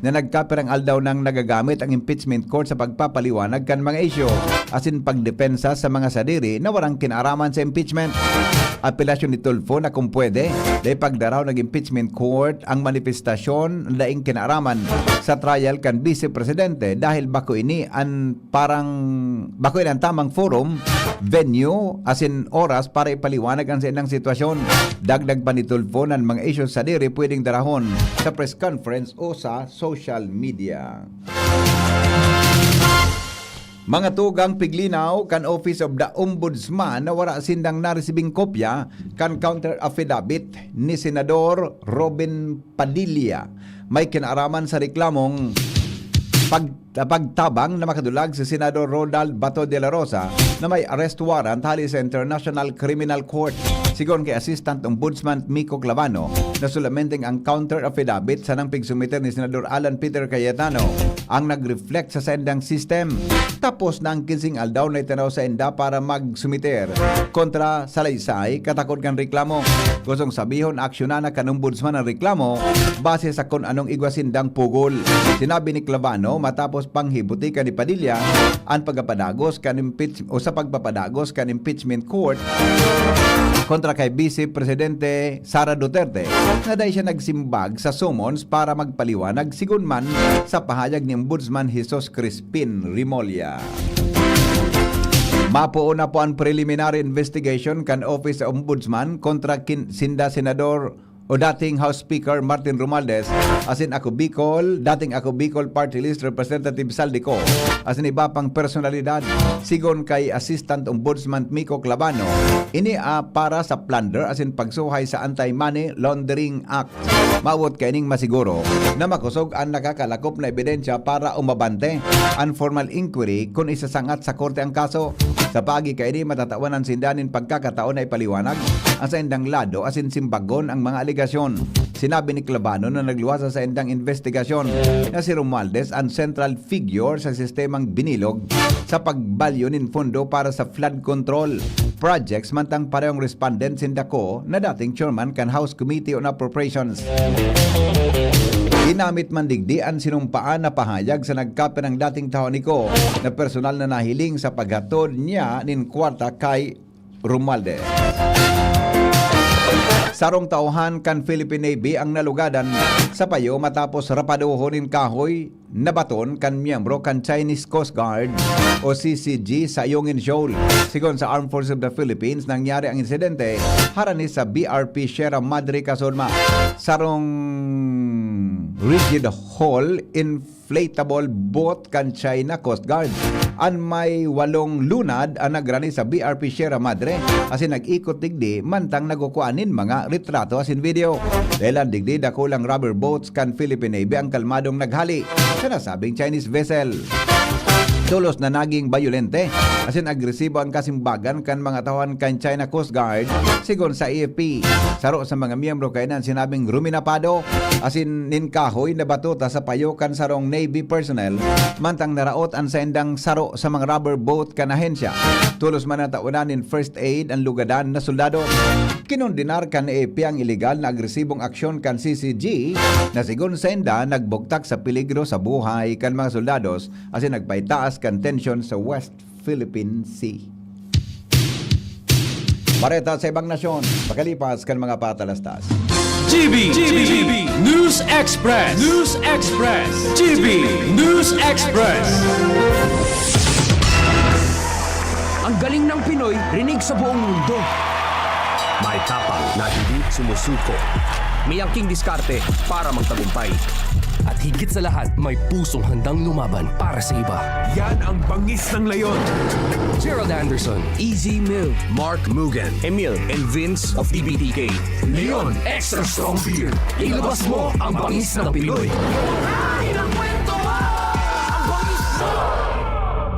na nagkapirang aldaw nang nagagamit ang impeachment court sa pagpapaliwanag kan mga isyu asin pagdepensa sa mga sadiri na warang kinaraman sa impeachment. Apelasyon ni Tulfo na kung pwede, dai pagdaraw nag-impeachment court ang manifestasyon na daing kinaraman sa trial kan Vice Presidente dahil bako ini an parang, bako ini an tamang forum, venue, asin oras para ipaliwanag an saindang sitwasyon. Dagdag pa ni Tulfo na an mga isyu sadiri pwedeng darahon sa press conference o sa social media. Mga tugang, piglinaw kan Office of the Ombudsman na wara sindang naresibing kopya kan counter affidavit ni Senador Robin Padilla may kinaaraman sa reklamong pag-, pagtabang na makadulag si Senador Ronald Bato de la Rosa na may arrest warrant hali sa International Criminal Court. Sigon kay Assistant Ombudsman Mico Clavano na solamenteng ang counter affidavit sanang pigsumiter ni Senador Alan Peter Cayetano ang nag-reflect sa saindang system. Tapos na ang kinseng aldaw na itinaw sainda para magsumiter kontra salaysay katakod kan reklamo. Gustong sabihon, aksyonan na kan Ombudsman ang reklamo base sa kun anong igwa sindang pugol. Sinabi ni Clavano, matapos panghibutika ni Padilla an pagpapadagos kan impeach-, o sa pagpapadagos kan impeachment court kontra kay Vice Presidente Sara Duterte, na dai siya nagsimbag sa summons para magpaliwanag, sigon man sa pahayag ni Ombudsman Jesus Crispin Remulla. Mapoon na po ang preliminary investigation kan Office of Ombudsman kontra kin-, sinda Senador o dating House Speaker Martin Romualdez, asin Ako Bicol, dating Ako Bicol Party List Representative Zaldy Co, asin iba pang personalidad. Sigon kay Assistant Ombudsman Mico Clavano, ini, ah, para sa plunder asin pagsuhay sa Anti-Money Laundering Act. Maabot kaining masiguro na makosog an nakakalakop na ebidensya para umabante an formal inquiry kun isasangat sa korte ang kaso. Sa paagi kaini, matatawan an sinda nin pagkakataon na ipaliwanag an saindang lado asin simbagon ang mga alegasyon. Sinabi ni Clavano na nagluwas sa saindang investigasyon na si Romualdez an central figure sa sistemang binilog sa pagbalyo nin pondo para sa flood control projects, mantang parehong respondent sinda Co na dating chairman kan House Committee on Appropriations. Ginamit man digdi an sinumpaan na pahayag sa nagkapirang dating tahaw ni Co na personal na nahiling sa paghatod niya nin kwarta kay Romualdez. Sarong tauhan kan Philippine Navy ang nalugadan sa payo matapos rapadohon nin kahoy na baton kan miyembro kan Chinese Coast Guard o C C G sa Ayungin Shoal. Sigon sa Armed Forces of the Philippines, nangyari ang insidente harani sa B R P Sierra Madre Kasudma. Sarong rigid hull inflatable boat kan China Coast Guard an may walong lunad an nagrani sa B R P Sierra Madre asin nag-ikot digdi mantang nagkukua nin mga retrato asin video. Dahelan digdi, dakulang rubber boats kan Philippine Navy ang kalmadong naghali sa nasabing Chinese vessel. Tolos na naging bayolente asin agresibo ang kasimbagan kan mga tauhan kan China Coast Guard, sigon sa A F P. Saro sa mga miyembro kaiyan sinabing ruminapado asin nin kahoy na batuta sa payo kan sarong Navy personnel, mantang naraot an saindang saro sa mga rubber boat kan ahensya. Tolos man nataonan nin first aid an lugadan na soldado. Kinondenar kan A F P ang ilegal na agresibong aksyon kan C C G na sigon sainda nagbugtak sa peligro sa buhay kan mga soldados asin nagpaitaas kan tensyon sa West Philippine Sea. Bareta sa ibang nasyon, pakalipas kan mga patalastas. G B, G B, News Express, News Express, G B News Express. Ang galing ng Pinoy, rinig sa buong mundo. May tapang na hindi sumusuko. May angking diskarte para magtagumpay. At higit sa lahat, may pusong handang lumaban para sa iba. Yan ang bangis ng leon. Gerald Anderson, Easy Mil, Mark Mugen, Emil, and Vince of T B T K. Leon Extra Strong Beer. Ilabas mo ang bangis ng Pinoy.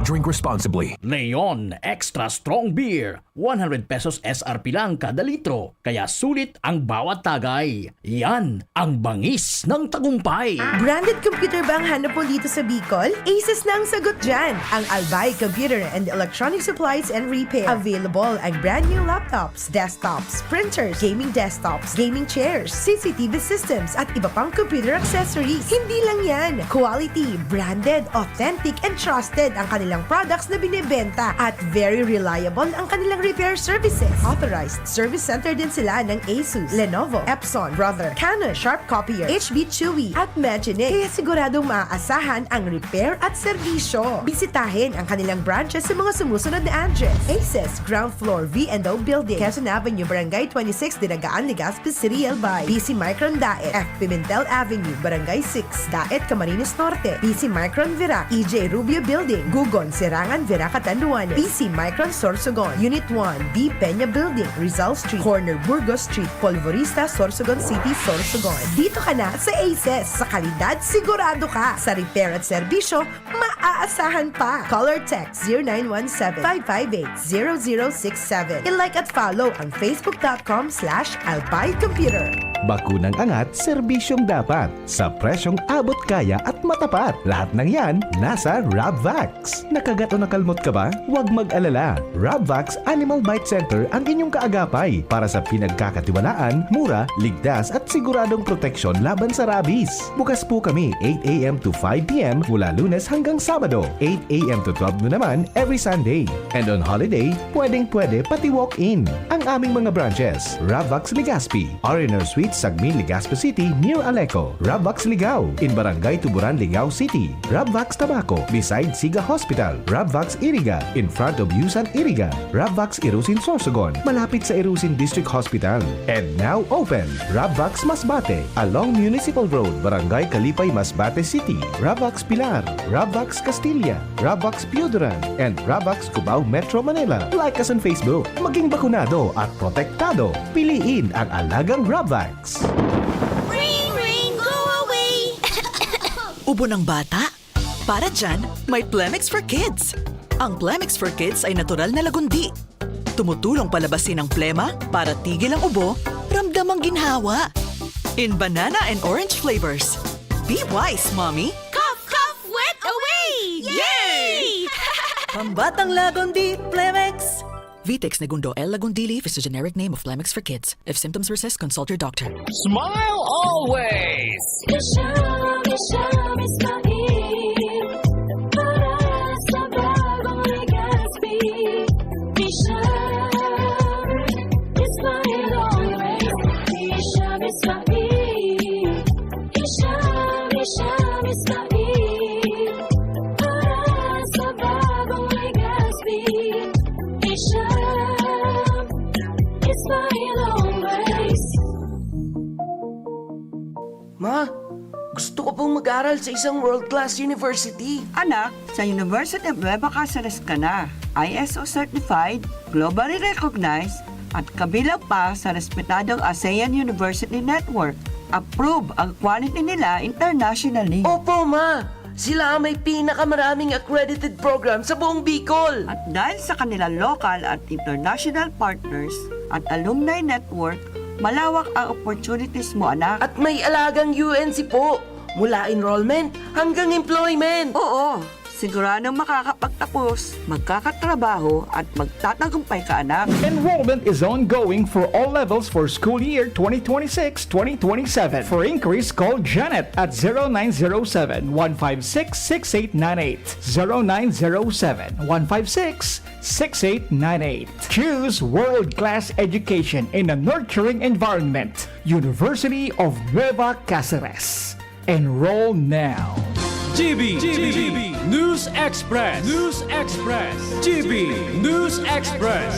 Drink responsibly. Leon Extra Strong Beer. One hundred pesos S R P lang kada litro, kaya sulit ang bawat tagay. Yan ang bangis ng tagumpay. Branded computer ba ang hanap mo dito sa Bicol? Asus na ang sagot dyan! Ang Albay Computer and Electronic Supplies and Repair. Available ang brand new laptops, desktops, printers, gaming desktops, gaming chairs, C C T V systems, at iba pang computer accessories. Hindi lang yan! Quality, branded, authentic, and trusted ang kanilang products na binebenta at very reliable ang kanilang repair services. Authorized service center din sila ng Asus, Lenovo, Epson, Brother, Canon, Sharp Copier, H B Chewy, at Magine. Kaya siguradong maaasahan ang repair at serbisyo. Bisitahin ang kanilang branches sa mga sumusunod na address: Aces, ground floor, V and O Building, Quezon Avenue, Barangay twenty-six, Dinagaan, Legazpi City, Albay. B C Micron Daet, F Pimentel Avenue, Barangay six, Daet, Camarines Norte. B C Micron Virac, E J Rubio Building, Gugon, Serangan, Virac, Catanduanes. B C Micron Sorsogon, Unit one, B Peña Building, Rizal Street, corner Burgos Street, Polvorista, Sorsogon City, Sorsogon. Dito ka na sa Aces. Sa kalidad, sigurado ka. Sa repair at serbisyo, maaasahan pa. Call or text zero nine one seven, five five eight, zero zero six seven. I-like at follow ang facebook dot com slash albay computer. Bakunang angat, serbisyong dapat, sa presyong abot kaya at matapat. Lahat ng yan, nasa Rabvax. Nakagat o nakalmot ka ba? Huwag mag-alala. Rabvax Animal Bite Center ang inyong kaagapay para sa pinagkakatiwalaan, mura, ligtas at siguradong proteksyon laban sa rabies. Bukas po kami eight a m to five p m mula Lunes hanggang Sabado, eight a m to twelve noon naman every Sunday. And on holiday, pwedeng-pwede pati walk-in. Ang aming mga branches, Rabvax Legazpi, R and R Suites, Sagmin, Legazpi City, near Aleco, Rabvax Ligao, in Barangay Tuburan, Ligao City, Rabvax Tabaco, beside Siga Hospital, Rabvax Iriga, in front of Yusan Iriga, Rabvax Irusin Sorsogon, malapit sa Irusin District Hospital. And now open, Rabvax Masbate, along Municipal Road, Barangay Kalipay, Masbate City, Rabvax Pilar, Rabvax Castilla, Rabvax Pioduran, and Rabvax Cubao, Metro Manila. Like us on Facebook. Maging bakunado at protektado. Piliin ang alagang Rabvax. Ring, ring, go away! Ubo ng bata? Para dyan, may Plemex for Kids. Ang Plemex for Kids ay natural na lagundi. Tumutulong palabasin ang plema para tigil ang ubo, ramdam ang ginhawa. In banana and orange flavors. Be wise, mommy! Cough, cough, wet away! Yay! Pambatang Lagundi, Plemex! Vitex Negundo L. Lagundili is the generic name of Plemex for Kids. If symptoms persist, consult your doctor. Smile always! Michelle, Michelle, Michelle. Para sa bagong Legazpi, Michelle, smile always. Ma, gusto ko pong mag-aral sa isang world-class university. Anak, sa University of Nueva Caceres ka na. I S O certified, globally recognized, at kabilang pa sa respetadong ASEAN University Network. Approve ang quality nila internationally. Opo, ma! Sila ang may pinakamaraming accredited program sa buong Bicol. At dahil sa kanilang local at international partners at alumni network, malawak ang opportunities mo, anak. At may alagang U N C po, mula enrollment hanggang employment. Oo, siguradong makakapagtapos, magkakatrabaho at magtatagumpay ka, anak. Enrollment is ongoing for all levels for school year twenty twenty-six twenty twenty-seven. For inquiries, call Janet at zero nine zero seven, one five six, six eight nine eight. zero nine zero seven, one five six, six eight nine eight. Choose world-class education in a nurturing environment. University of Nueva Caceres. Enroll now. G B, G B, News Express, News Express, G B, News Express.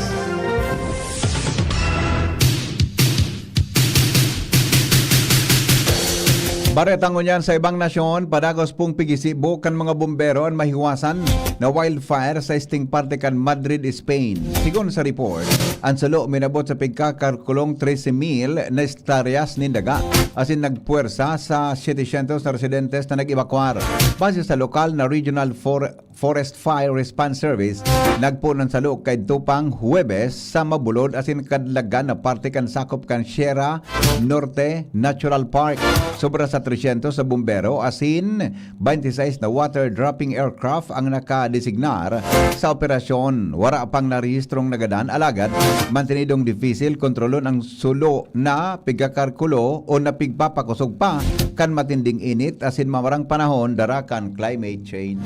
Bareta ngunyan sa ibang nasyon, padagos pong pigisibo kan mga bombero an mahiwasan na wildfire sa isting parte kan Madrid, Spain. Sigon sa report, an sulo minabot sa pigkakalkulong trese mil na hektaryas nin daga, asin nagpuwersa sa siyete syentos na residentes na nag-ebakwar. Base sa lokal na Regional For- Forest Fire Response Service, nagpoon an salo kaidto pang Huwebes sa mabulod asin kadlagan na parte kan sakop kan Sierra Norte Natural Park. Sobra sa tresyentos na bombero asin twenty-six na water dropping aircraft ang nakadesignar sa operasyon. Wara pang narehistrong nagadan, alagad mantenidong dipisil kontrolon ang sulo na pigkakalkulo o na pigpapakusog pa kan matinding init asin mamarang panahon dara kan climate change.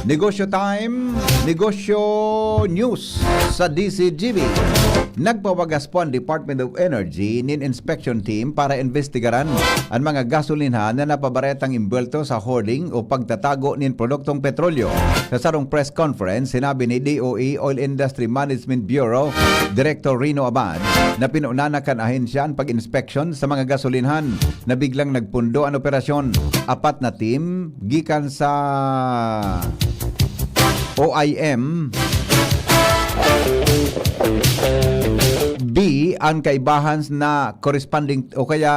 Negosyo Time, Negosyo News sa D Z G B. Nagpawagas po ang Department of Energy nin inspection team para imbestigaran an mga gasolinhan na napabaretang imbuwelto sa hoarding o pagtatago nin produktong petrolyo. Sa sarong press conference, sinabi ni D O E Oil Industry Management Bureau Director Rino Abad na pinuna na kan ahensya an pag-inspeksyon sa mga gasolinhan na biglang nagpundo an operasyon. Apat na team gikan sa O I M B ang kaibahan na corresponding o kaya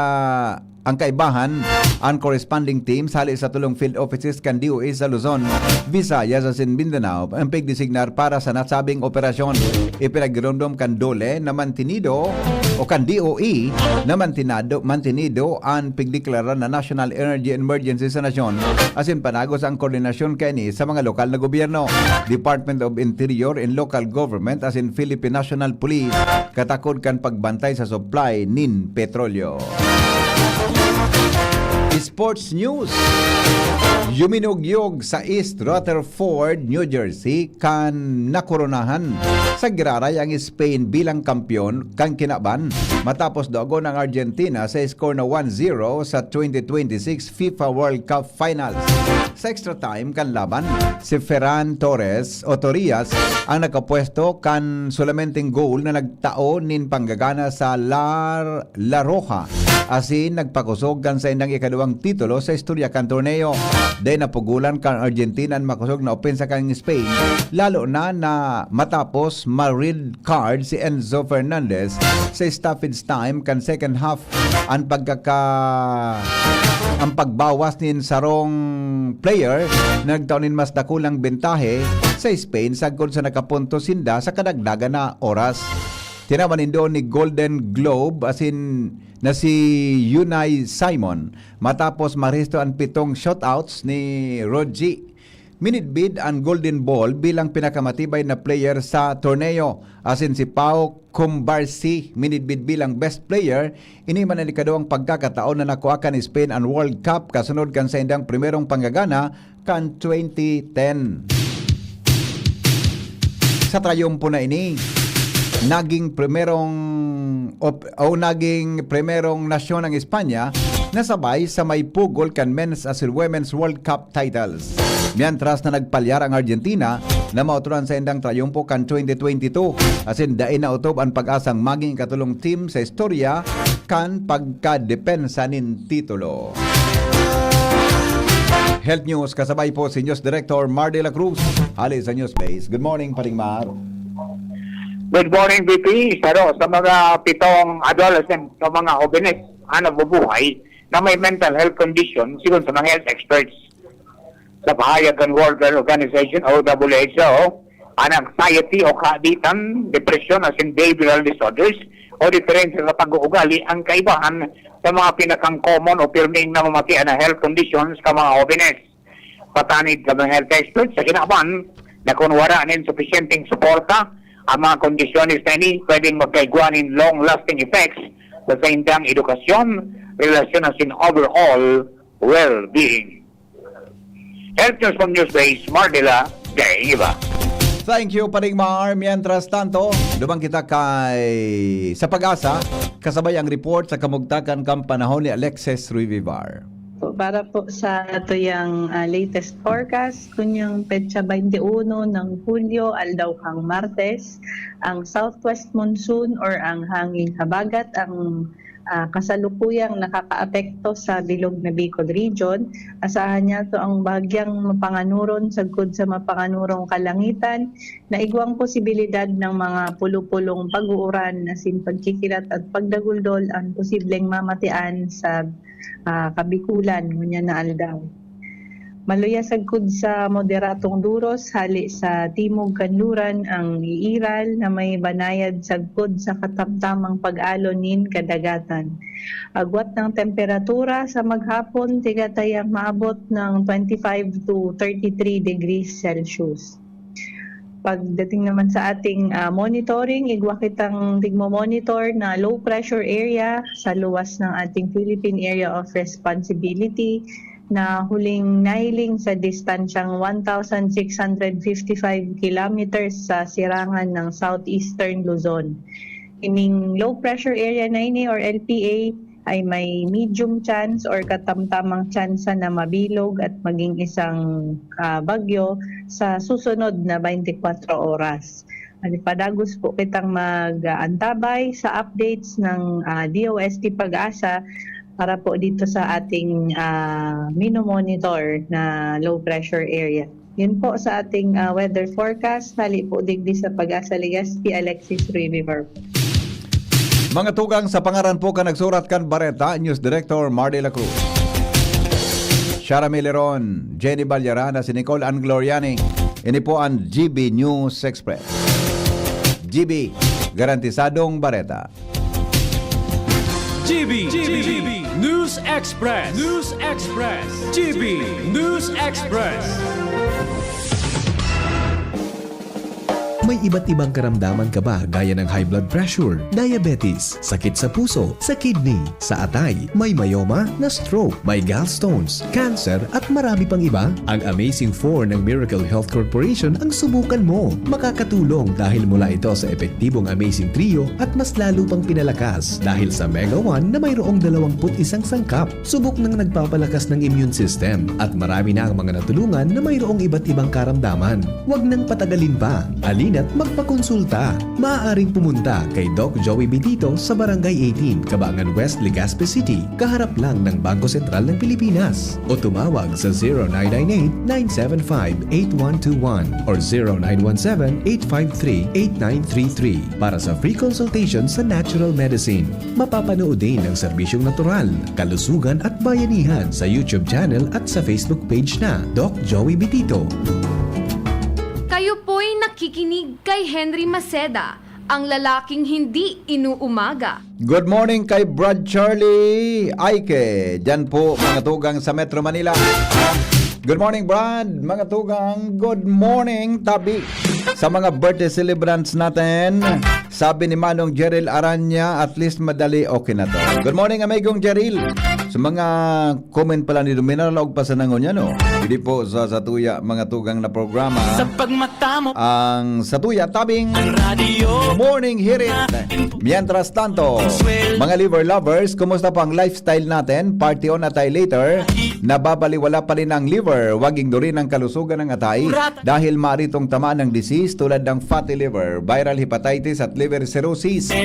ang kaibahan, ang corresponding teams hali sa tulong field offices kan D O E sa Luzon, Visayas asin Mindanao ang pigdesignar para sa nasabing operasyon. Ipinagiromdom kan DOLE na mantenido o kan D O E na mantinado, mantenido an pigdeklara na National Energy Emergency sa nasyon asin panagos ang koordinasyon kaini sa mga lokal na gobyerno, Department of Interior and Local Government asin Philippine National Police katakod kan pagbantay sa supply nin petrolyo. Sports News. Yuminugyog sa East Rutherford, New Jersey, kan nakoronahan sa giraray ang Spain bilang kampeon kan kinaban matapos duagon ang Argentina sa score na one zero sa twenty twenty-six FIFA World Cup Finals. Sa extra time kan laban, si Ferran Torres o Torrias ang nakapwesto kan solamenteng goal na nagtao nin panggagana sa Lar La Roja, asin nagpakosog kan saindang ikaduwang titulo sa istorya kan torneo. Dai napugolan kan Argentina an makosog na opensa kan Spain, lalo na na matapos ma-red card si Enzo Fernandez sa stoppage time kan second half. An pagkaka-, ang pagbawas nin sarong player na nagtao nin mas dakulang bentahe sa Spain sagkod sa nakapuntos sinda sa kadagdagan na oras. Tinawan nindo ni Golden Globe asin na si Unai Simon matapos maresto an pitong shootouts ni Rodji. Minidbid an Golden Ball bilang pinakamatibay na player sa torneo, asin si Pau Cubarsí minidbid bilang best player. Ini man an ikadawang pagkakataon na nakua kan Spain an World Cup kasunod kan saindang primerong panggagana kan twenty ten. Sa trayumpo na ini, naging primerong op-, o naging primerong nasyon ang Espanya na sabay sa may pugol kan Men's asin Women's World Cup titles. Mientras na nagpalyar ang Argentina na maotoran sa indang trayumpo kan twenty twenty-two. Asin dai naotob an PAGASA-ng magin ikatulong team sa istorya kan pagkadepensa nin titulo. Health News, kasabay po si News Director Mar de la Cruz, hali sa News Base. Good morning, Paring Mar. Good morning, B P. Saro, sa mga pitong adolescent o mga hobenes na nabubuhay na may mental health condition, sigon sa mga health experts, sa pahayag kan World Health Organization o W H O, an anxiety o kaaditan, depresyon asin behavioral disorders o diferensya sa pag-uugali ang kaibahan sa mga pinakang-common o pirming namamatian na health conditions kan mga hobenes. Patanid kan mga health experts sa kinaban na kun wara nin supisyenteng suporta, ang mga kondisyones na ini pwedeng magkaigwa nin long-lasting effects sa saindang edukasyon, relasyon asin overall well-being. Health News from Newsbase, Mar de la Cruz. Thank you, Paring Mar. Mientras tanto, duman kita kay sa PAGASA, kasabay ang report sa kamugtakan kan panahon ni Alexis Ruivivar. Po, para po sa tuyang ah, latest forecast, kunyang petsa twenty-one ng Hulyo, aldaw kang Martes, ang southwest monsoon or ang hangin habagat ang ah, kasalukuyang nakakaapekto sa bilog na Bicol Region. Asahan niya to ang bahagyang mapanganuron sagkod sa mapanganurong kalangitan na igwang posibilidad ng mga pulo-pulong pag-uuran asin pagkikilat at pagdaguldol ang posibleng mamatian sa ah, Kabikulan ngunyan na aldaw. Maluya sagkod sa moderatong duros hali sa timog kanluran ang iiral na may banayad sagkod sa katamtamang pag-alon nin kadagatan. Agwat ng temperatura sa maghapon, tigatayang maabot ng twenty-five to thirty-three degrees Celsius. Pagdating naman sa ating ah, monitoring, igwa kitang tigmo-monitor na low pressure area sa luwas ng ating Philippine Area of Responsibility na huling nahiling sa distansyang one thousand six hundred fifty-five kilometers sa sirangan ng southeastern Luzon. Ining low pressure area na ini or L P A ay may medium chance or katamtamang tsansa na mabilog at maging isang ah, bagyo sa susunod na twenty-four oras. Ano, padagos po kitang mag-aantabay sa updates ng ah, D O S T PAGASA para po dito sa ating ah, minomonitor na low pressure area. Yun po sa ating ah, weather forecast. Hali po digdi sa PAGASA Legazpi, Alexis Ruivivar. Mga tugang, sa pangaran po kan nagsurat kan bareta, News Director Mar de la Cruz, Shara Mileron, Jenny Balyarana, si Nicole Ann Gloriani. Ini po ang G B News Express. G B, garantisadong bareta. G B, G B, News Express, News Express, G B News Express. May iba't ibang karamdaman ka ba gaya ng high blood pressure, diabetes, sakit sa puso, sa kidney, sa atay, may myoma, na-stroke, may gallstones, cancer at marami pang iba? Ang Amazing four ng Miracle Health Corporation ang subukan mo. Makakatulong dahil mula ito sa epektibong Amazing Trio at mas lalo pang pinalakas dahil sa Mega one na mayroong dalawampu't isang sangkap. Subok ng nagpapalakas ng immune system at marami na ang mga natulungan na mayroong iba't ibang karamdaman. Huwag nang patagalin pa. Halina't magpakonsulta. Maaaring pumunta kay Doc Joey Bitito sa Barangay eighteen, Cabangan West, Legazpi City, kaharap lang ng Bangko Sentral ng Pilipinas. O tumawag sa zero nine nine eight, nine seven five, eight one two one or zero nine one seven, eight five three, eight nine three three para sa free consultation sa natural medicine. Mapapanood din ang serbisyong natural, kalusugan at bayanihan sa YouTube channel at sa Facebook page na Doc Joey Bitito. Kayo po'y nakikinig kay Henry Maceda, ang lalaking hindi inuumaga. Good morning kay Brad Charlie Aike. Diyan po, mga tugang sa Metro Manila. Good morning, Brad. Mga tugang, good morning, tabi. Sa mga birthday celebrants natin, sabi ni Manong Jeril Aranya, at least madali okay na to. Good morning, amigong Jeril. Sa mga comment pala ni Dominal, laog pa sa nangon yan, oh. Hindi po sa Satuya, mga tugang na programa. Sa pagmata mo. Ang Satuya, tabing. Ang radyo. Morning Hirit. Mientras tanto, mga liver lovers, kumusta po ang lifestyle natin? Party on na tayo later. Nababaliwala pa rin ang liver, wag ignorin ang kalusugan ng atay dahil maaari itong tamaan ng disease tulad ng fatty liver, viral hepatitis at liver cirrhosis.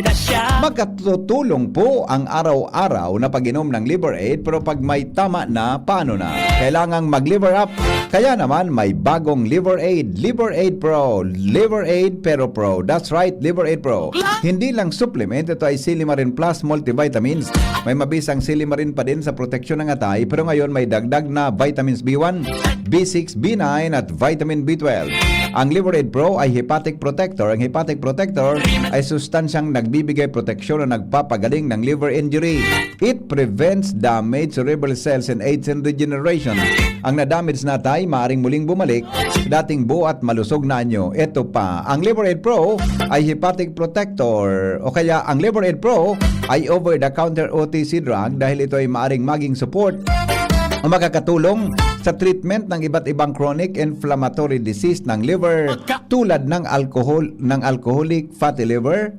Makatutulong po ang araw-araw na pag-inom ng Liver Aid, pero pag may tama na, paano na? Kailangang mag-Liver Up. Kaya naman may bagong Liver Aid, Liver Aid Pro, Liver Aid Pero Pro. That's right, Liver Aid Pro. Hindi lang supplement, ito ay Silimarin Plus multivitamins. May mabisang silimarin pa din sa proteksyon ng atay, pero ngayon may dagdag na vitamins B one, B six, B nine at vitamin B twelve. Ang Liver Aid Pro ay hepatic protector. Ang hepatic protector ay sustansyang nagbibigay proteksyon o nagpapagaling ng liver injury. It prevents damage to red cells and aids in regeneration. Ang na-damage na atay maaring muling bumalik sa dating buo at malusog na anyo. Ito pa, ang Liver Aid Pro ay hepatic protector, o kaya ang Liver Aid Pro ay over-the-counter O T C drug dahil ito ay maaring maging support o makakatulong sa treatment ng iba't ibang chronic inflammatory disease ng liver, tulad ng alcohol, ng alcoholic fatty liver,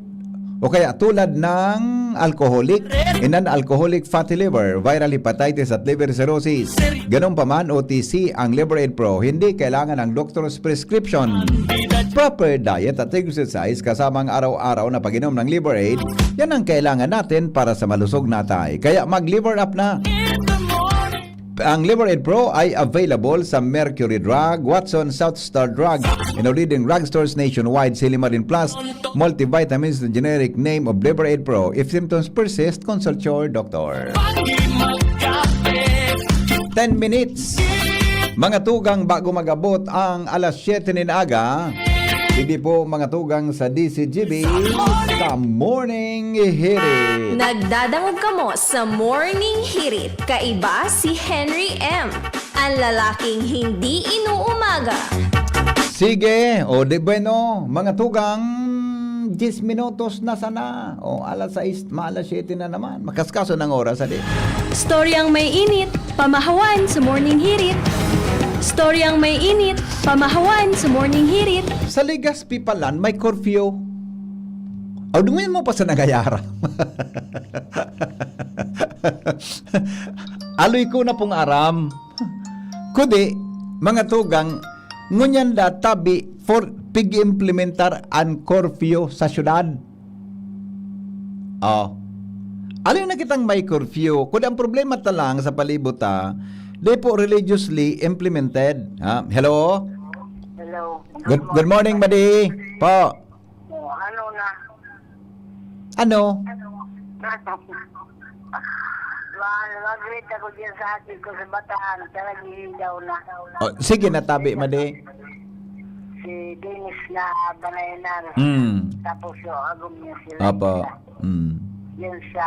o kaya tulad ng alcoholic, non-alcoholic fatty liver, viral hepatitis at liver cirrhosis. Ganun pa man, O T C ang Liver Aid Pro, hindi kailangan ng doctor's prescription. Proper diet at exercise kasama ang araw-araw na pag-inom ng Liver Aid, yan ang kailangan natin para sa malusog na atay. Kaya mag-Liver Up na! Ang Liver Aid Pro ay available sa Mercury Drug, Watson, South Star Drug, and a leading drugstores nationwide. Silimarin Plus multivitamins, the generic name of Liver Aid Pro. If symptoms persist, consult your doctor. Ten minutes. Mga tugang, bago mag-abot ang alas siyete nin aga, hindi po, mga tugang, sa D C G B, sa Morning Hirit. Nagdadangog kamo sa Morning Hirit. Kaiba si Henry M, ang lalaking hindi inuumaga. Sige, o di bueno, mga tugang, diyes minutos na sana. O, alas sais, maalas siyete na naman. Makaskaso ng oras, adi. Storyang may init, pamahawan sa Morning Hirit. Storyang may init, pamahawan sa Morning Hirit. Sa Legazpi palan, may curfew. Aw, dungan mo pa sa nagayaram. Aloy ko na pong aram. Kudi, mga tugang, ngunyan da tabi for pig-implementar an curfew sa syudad. Oh. Aloy na kitang may curfew. Kudi ang problema ta lang sa palibot ta, di po religiously implemented. Ha? Hello? Hello. Good, good morning, Madi. Po. Oh, ano na? Ano? Ano? Mag-greet ako dyan sa ate ko sa Bataan. Talagang daw na. Oh, sige na, tabi, Madi. Si Dennis na Banayanan. Mm. Tapos, oh, Agum yung sila. Apo. Mm. Yan sa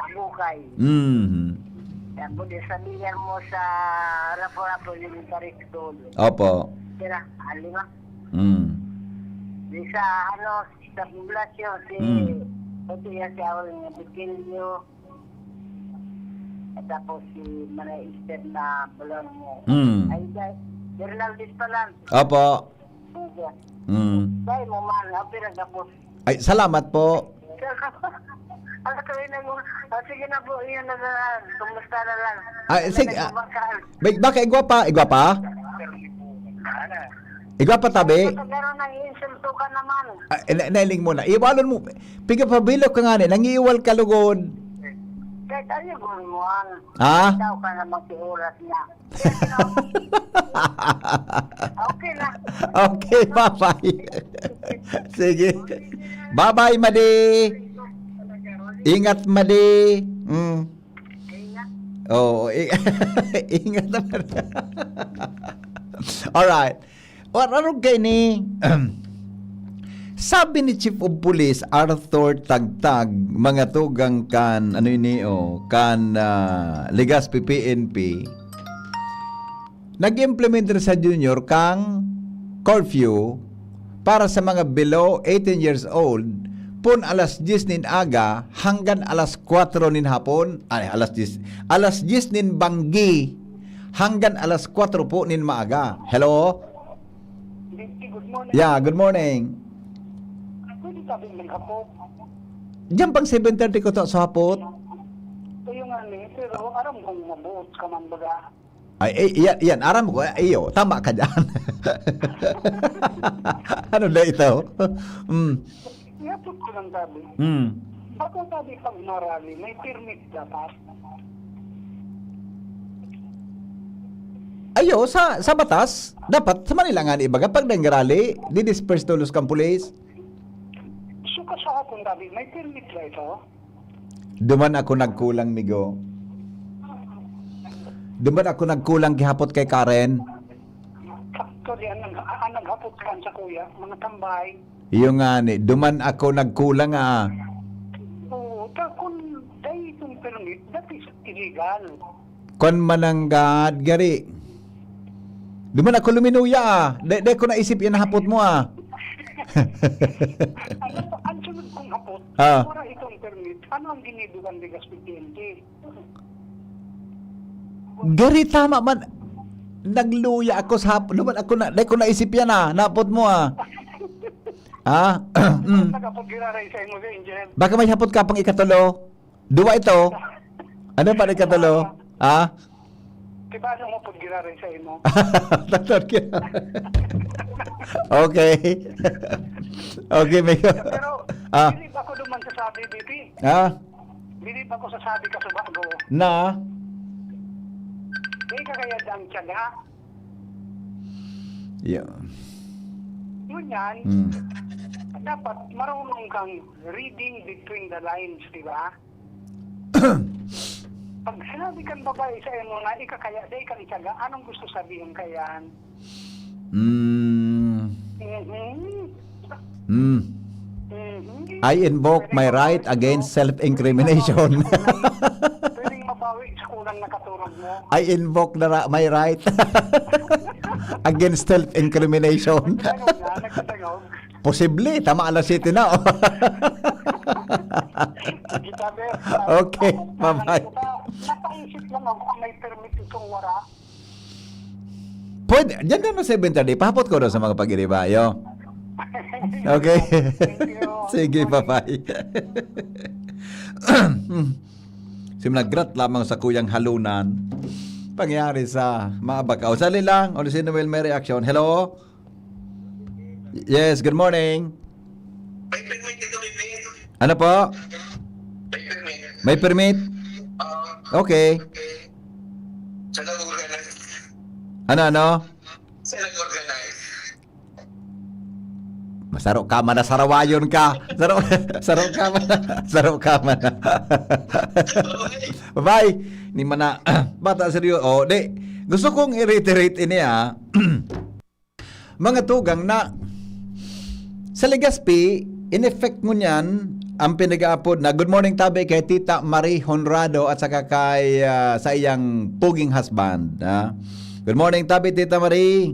Abukay. Mm. Yan po, di sabihan mo sa Lapu-Lapu yung Tarikdol. Opo. Tira, alima. Mm. Di sa, ano, sa poblasyon, si, Mm. Ito yan, si Awal nga, Virgilio. At tapos si Maria Esther na Bolongo. Mm. Ay, dai, Bernaldez pala. Opo. Sige. Mm. Dai mo man, okay lang, tapos. Ay, salamat po. Ang tuloy na mo. Ah, sige na po, iyon na lang. Kumusta na lang? Ay, Ano sige, na ah, yung bakaan? May, baka igwa pa, igwa pa? Igwa pa, tabi? Pagkakaroon ng insulto ka naman. Ah, na, nailing mo na. Iwalon mo. Piga pabilok ka nga ni, nangiiwal ka lugod. Kahit ano yung gawin mo, ang Ha? Tao ka naman si oras na. Okay na. Okay, bye-bye. Sige. Bye-bye, Madi. Ingat, Madi. Mm. Oo, i-, ingat naman. Alright. Or ano kaini? Sabi ni Chief of Police Arthur Tagtag, mga tugang kan, ano ini, oh, kan, ah, Legazpi P N P, nag-implement rin sa Junior kang curfew para sa mga below eighteen years old, pun alas diyes nin aga hanggan alas kwatro nin hapon, ay, alas diyes, alas diyes nin banggi hanggan alas kwatro po nin maaga. Hello? Good morning. Yeah, good morning. Pwede sabi ng hapon? Diyan pang seven thirty ko to sa hapot. Ito yung ano, Pero aram kong mabuot ka man baga. Ay, eh, yan, yan, aram ko, eh, iyo, tama ka dyan. Ano na ito? Mm. Iyapot ko lang sabi. Mm. Bako sabi pag marali, may permit dapat. Ayo, sa, sa batas, dapat sa Manila nga ni ibaga, pag nangarali, didisperse tolos kan pulis. So, kasahapon sabi, may permit ba ito? Duman ako nagkulang, migo. Duman ako nagkulang gihapot kay Karen. Actually, ang, ang naghapot kan sa kuya, mga tambay. Iyo nga ni, duman ako nagkulang, ah. Oo, ta, kung dahil itong permit, that is illegal. Kon mananggad, gari. Duman ako luminuya, ah. Dai, dai ko naisip yan hapot mo, ah. Ano, ang sunod kong hapot, ah, wala itong permit. Ano ang ginidugan ni Gaspi P N P? Gari, tama man. Nagluya ako sa hap-, duman ako na, dai ko naisip yan, ah. Napot mo, ah. Ha? Mm. Nagapag-giraray sa imo, Angel. Baka may hapot ka pang ikatulo? Duwa ito. Ano pa ikatulo? Ha? Di ba, ano mo pag giraray sa imo? Tatlo ka. Okay. Okay, may Pero, ah, bilib ako duman sa sabi, B P. Ah? Bilib ako sa sabi ka sa bago. Na? Di ka kaya dang tiyaga? Yeah. Ngunyan, hmm, dapat marunong kang reading between the lines, di ba? Pag sinabi kan babae sa imo nga, "Ika kaya, dai kang tiyaga," anong gusto sabihin kaya? Mm. Mhm. Mm. Mhm. I invoke my right against self-incrimination. Pwedeng mabawi sa kulang na katurog mo. I invoke the ra-, my right against self-incrimination. Nagtatangog na, nagtatangog. Posible, tama alas siyete na. Kita, sir. Okay, bye-bye. Napaisip lang ako kung may permit itong wara. Pwede, dyan na sa seven thirty. Pahapot ko daw sa mga pag-iribayo. Okay. Thank you. Sige, bye-bye. Siminagrat lamang sa kuyang halunan. Pangyari sa mga bakaw. Sali lang, o si Noel may reaksyon. Hello? Yes, good morning. May permit ka kami, Pin. Ano po? May permit. May permit? Oo. Okay. Okay. Sa nag-organize. Ano, ano? Sa nag-organize. Masaro ka man na sarawayon ka. Saro, saro ka man na. Saro ka man na. Bye-bye. Ni mana, bata seryo. Oh, di. Gusto kong i-reiterate ini, ah. Mga tugang na sa Legazpi, in effect ngunyan, ang pinag-aapod na, "Good morning, tabi, kay Tita Marie Honrado at saka kay, ah, sa iyang puging husband," ha? "Good morning, tabi, Tita Marie."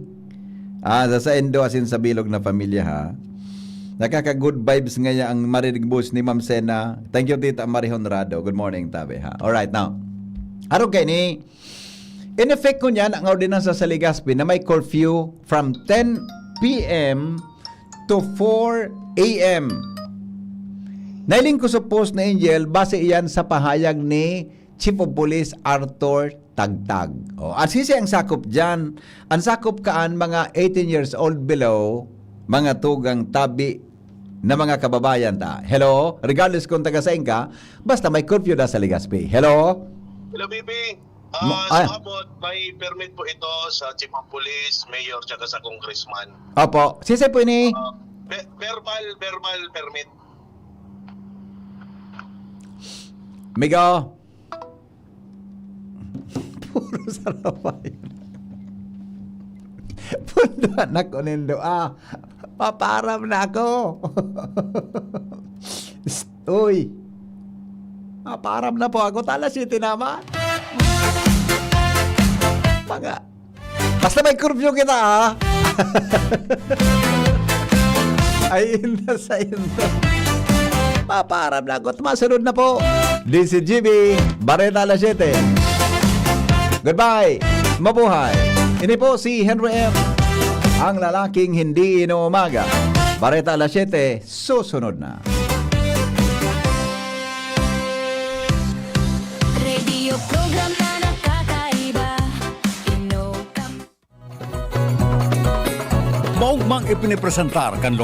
Ah, sa, sa Indo, asin sa bilog na pamilya, ha? Nakaka-good vibes ngaya ang marinig boses ni Ma'am Sena. Thank you, Tita Marie Honrado. Good morning, tabi, ha? Alright, now. Arog kay ni In effect ngunyan ang ordinansa sa Legazpi na may curfew from ten P M to four A M. Nailing ko sa post na Angel, base iyan sa pahayag ni Chief of Police Arthur Tagtag. O, at sisi ang sakop diyan. Ang sakop kaan mga eighteen years old below, mga tugang tabi na mga kababayan ta. Hello? Regardless kung taga sain ka, basta may curfew na sa Legazpi. Hello? Hello, B B. Ah, mo-, sa ah, abot, may permit po ito sa Chief of Police, Mayor, tsaka sa Congressman. Opo. Sisay po ini? Ah, ve-, verbal, verbal permit. Migo. Puro sarawayon. Pundo anak ko nindo, ah. Paparam na ako. Uy. Paparam na po ako. Alas siyete naman. Mga, basta may curfew kita, ah. Ay, inda sa inda. Paparam na ako. Masunod na po. D C G B, Bareta alas siyete. Goodbye. Mabuhay. Ini po si Henry M, ang lalaking hindi inuumaga. Bareta alas siyete, susunod na. Radio Pro Paugmang ipinipresentar kan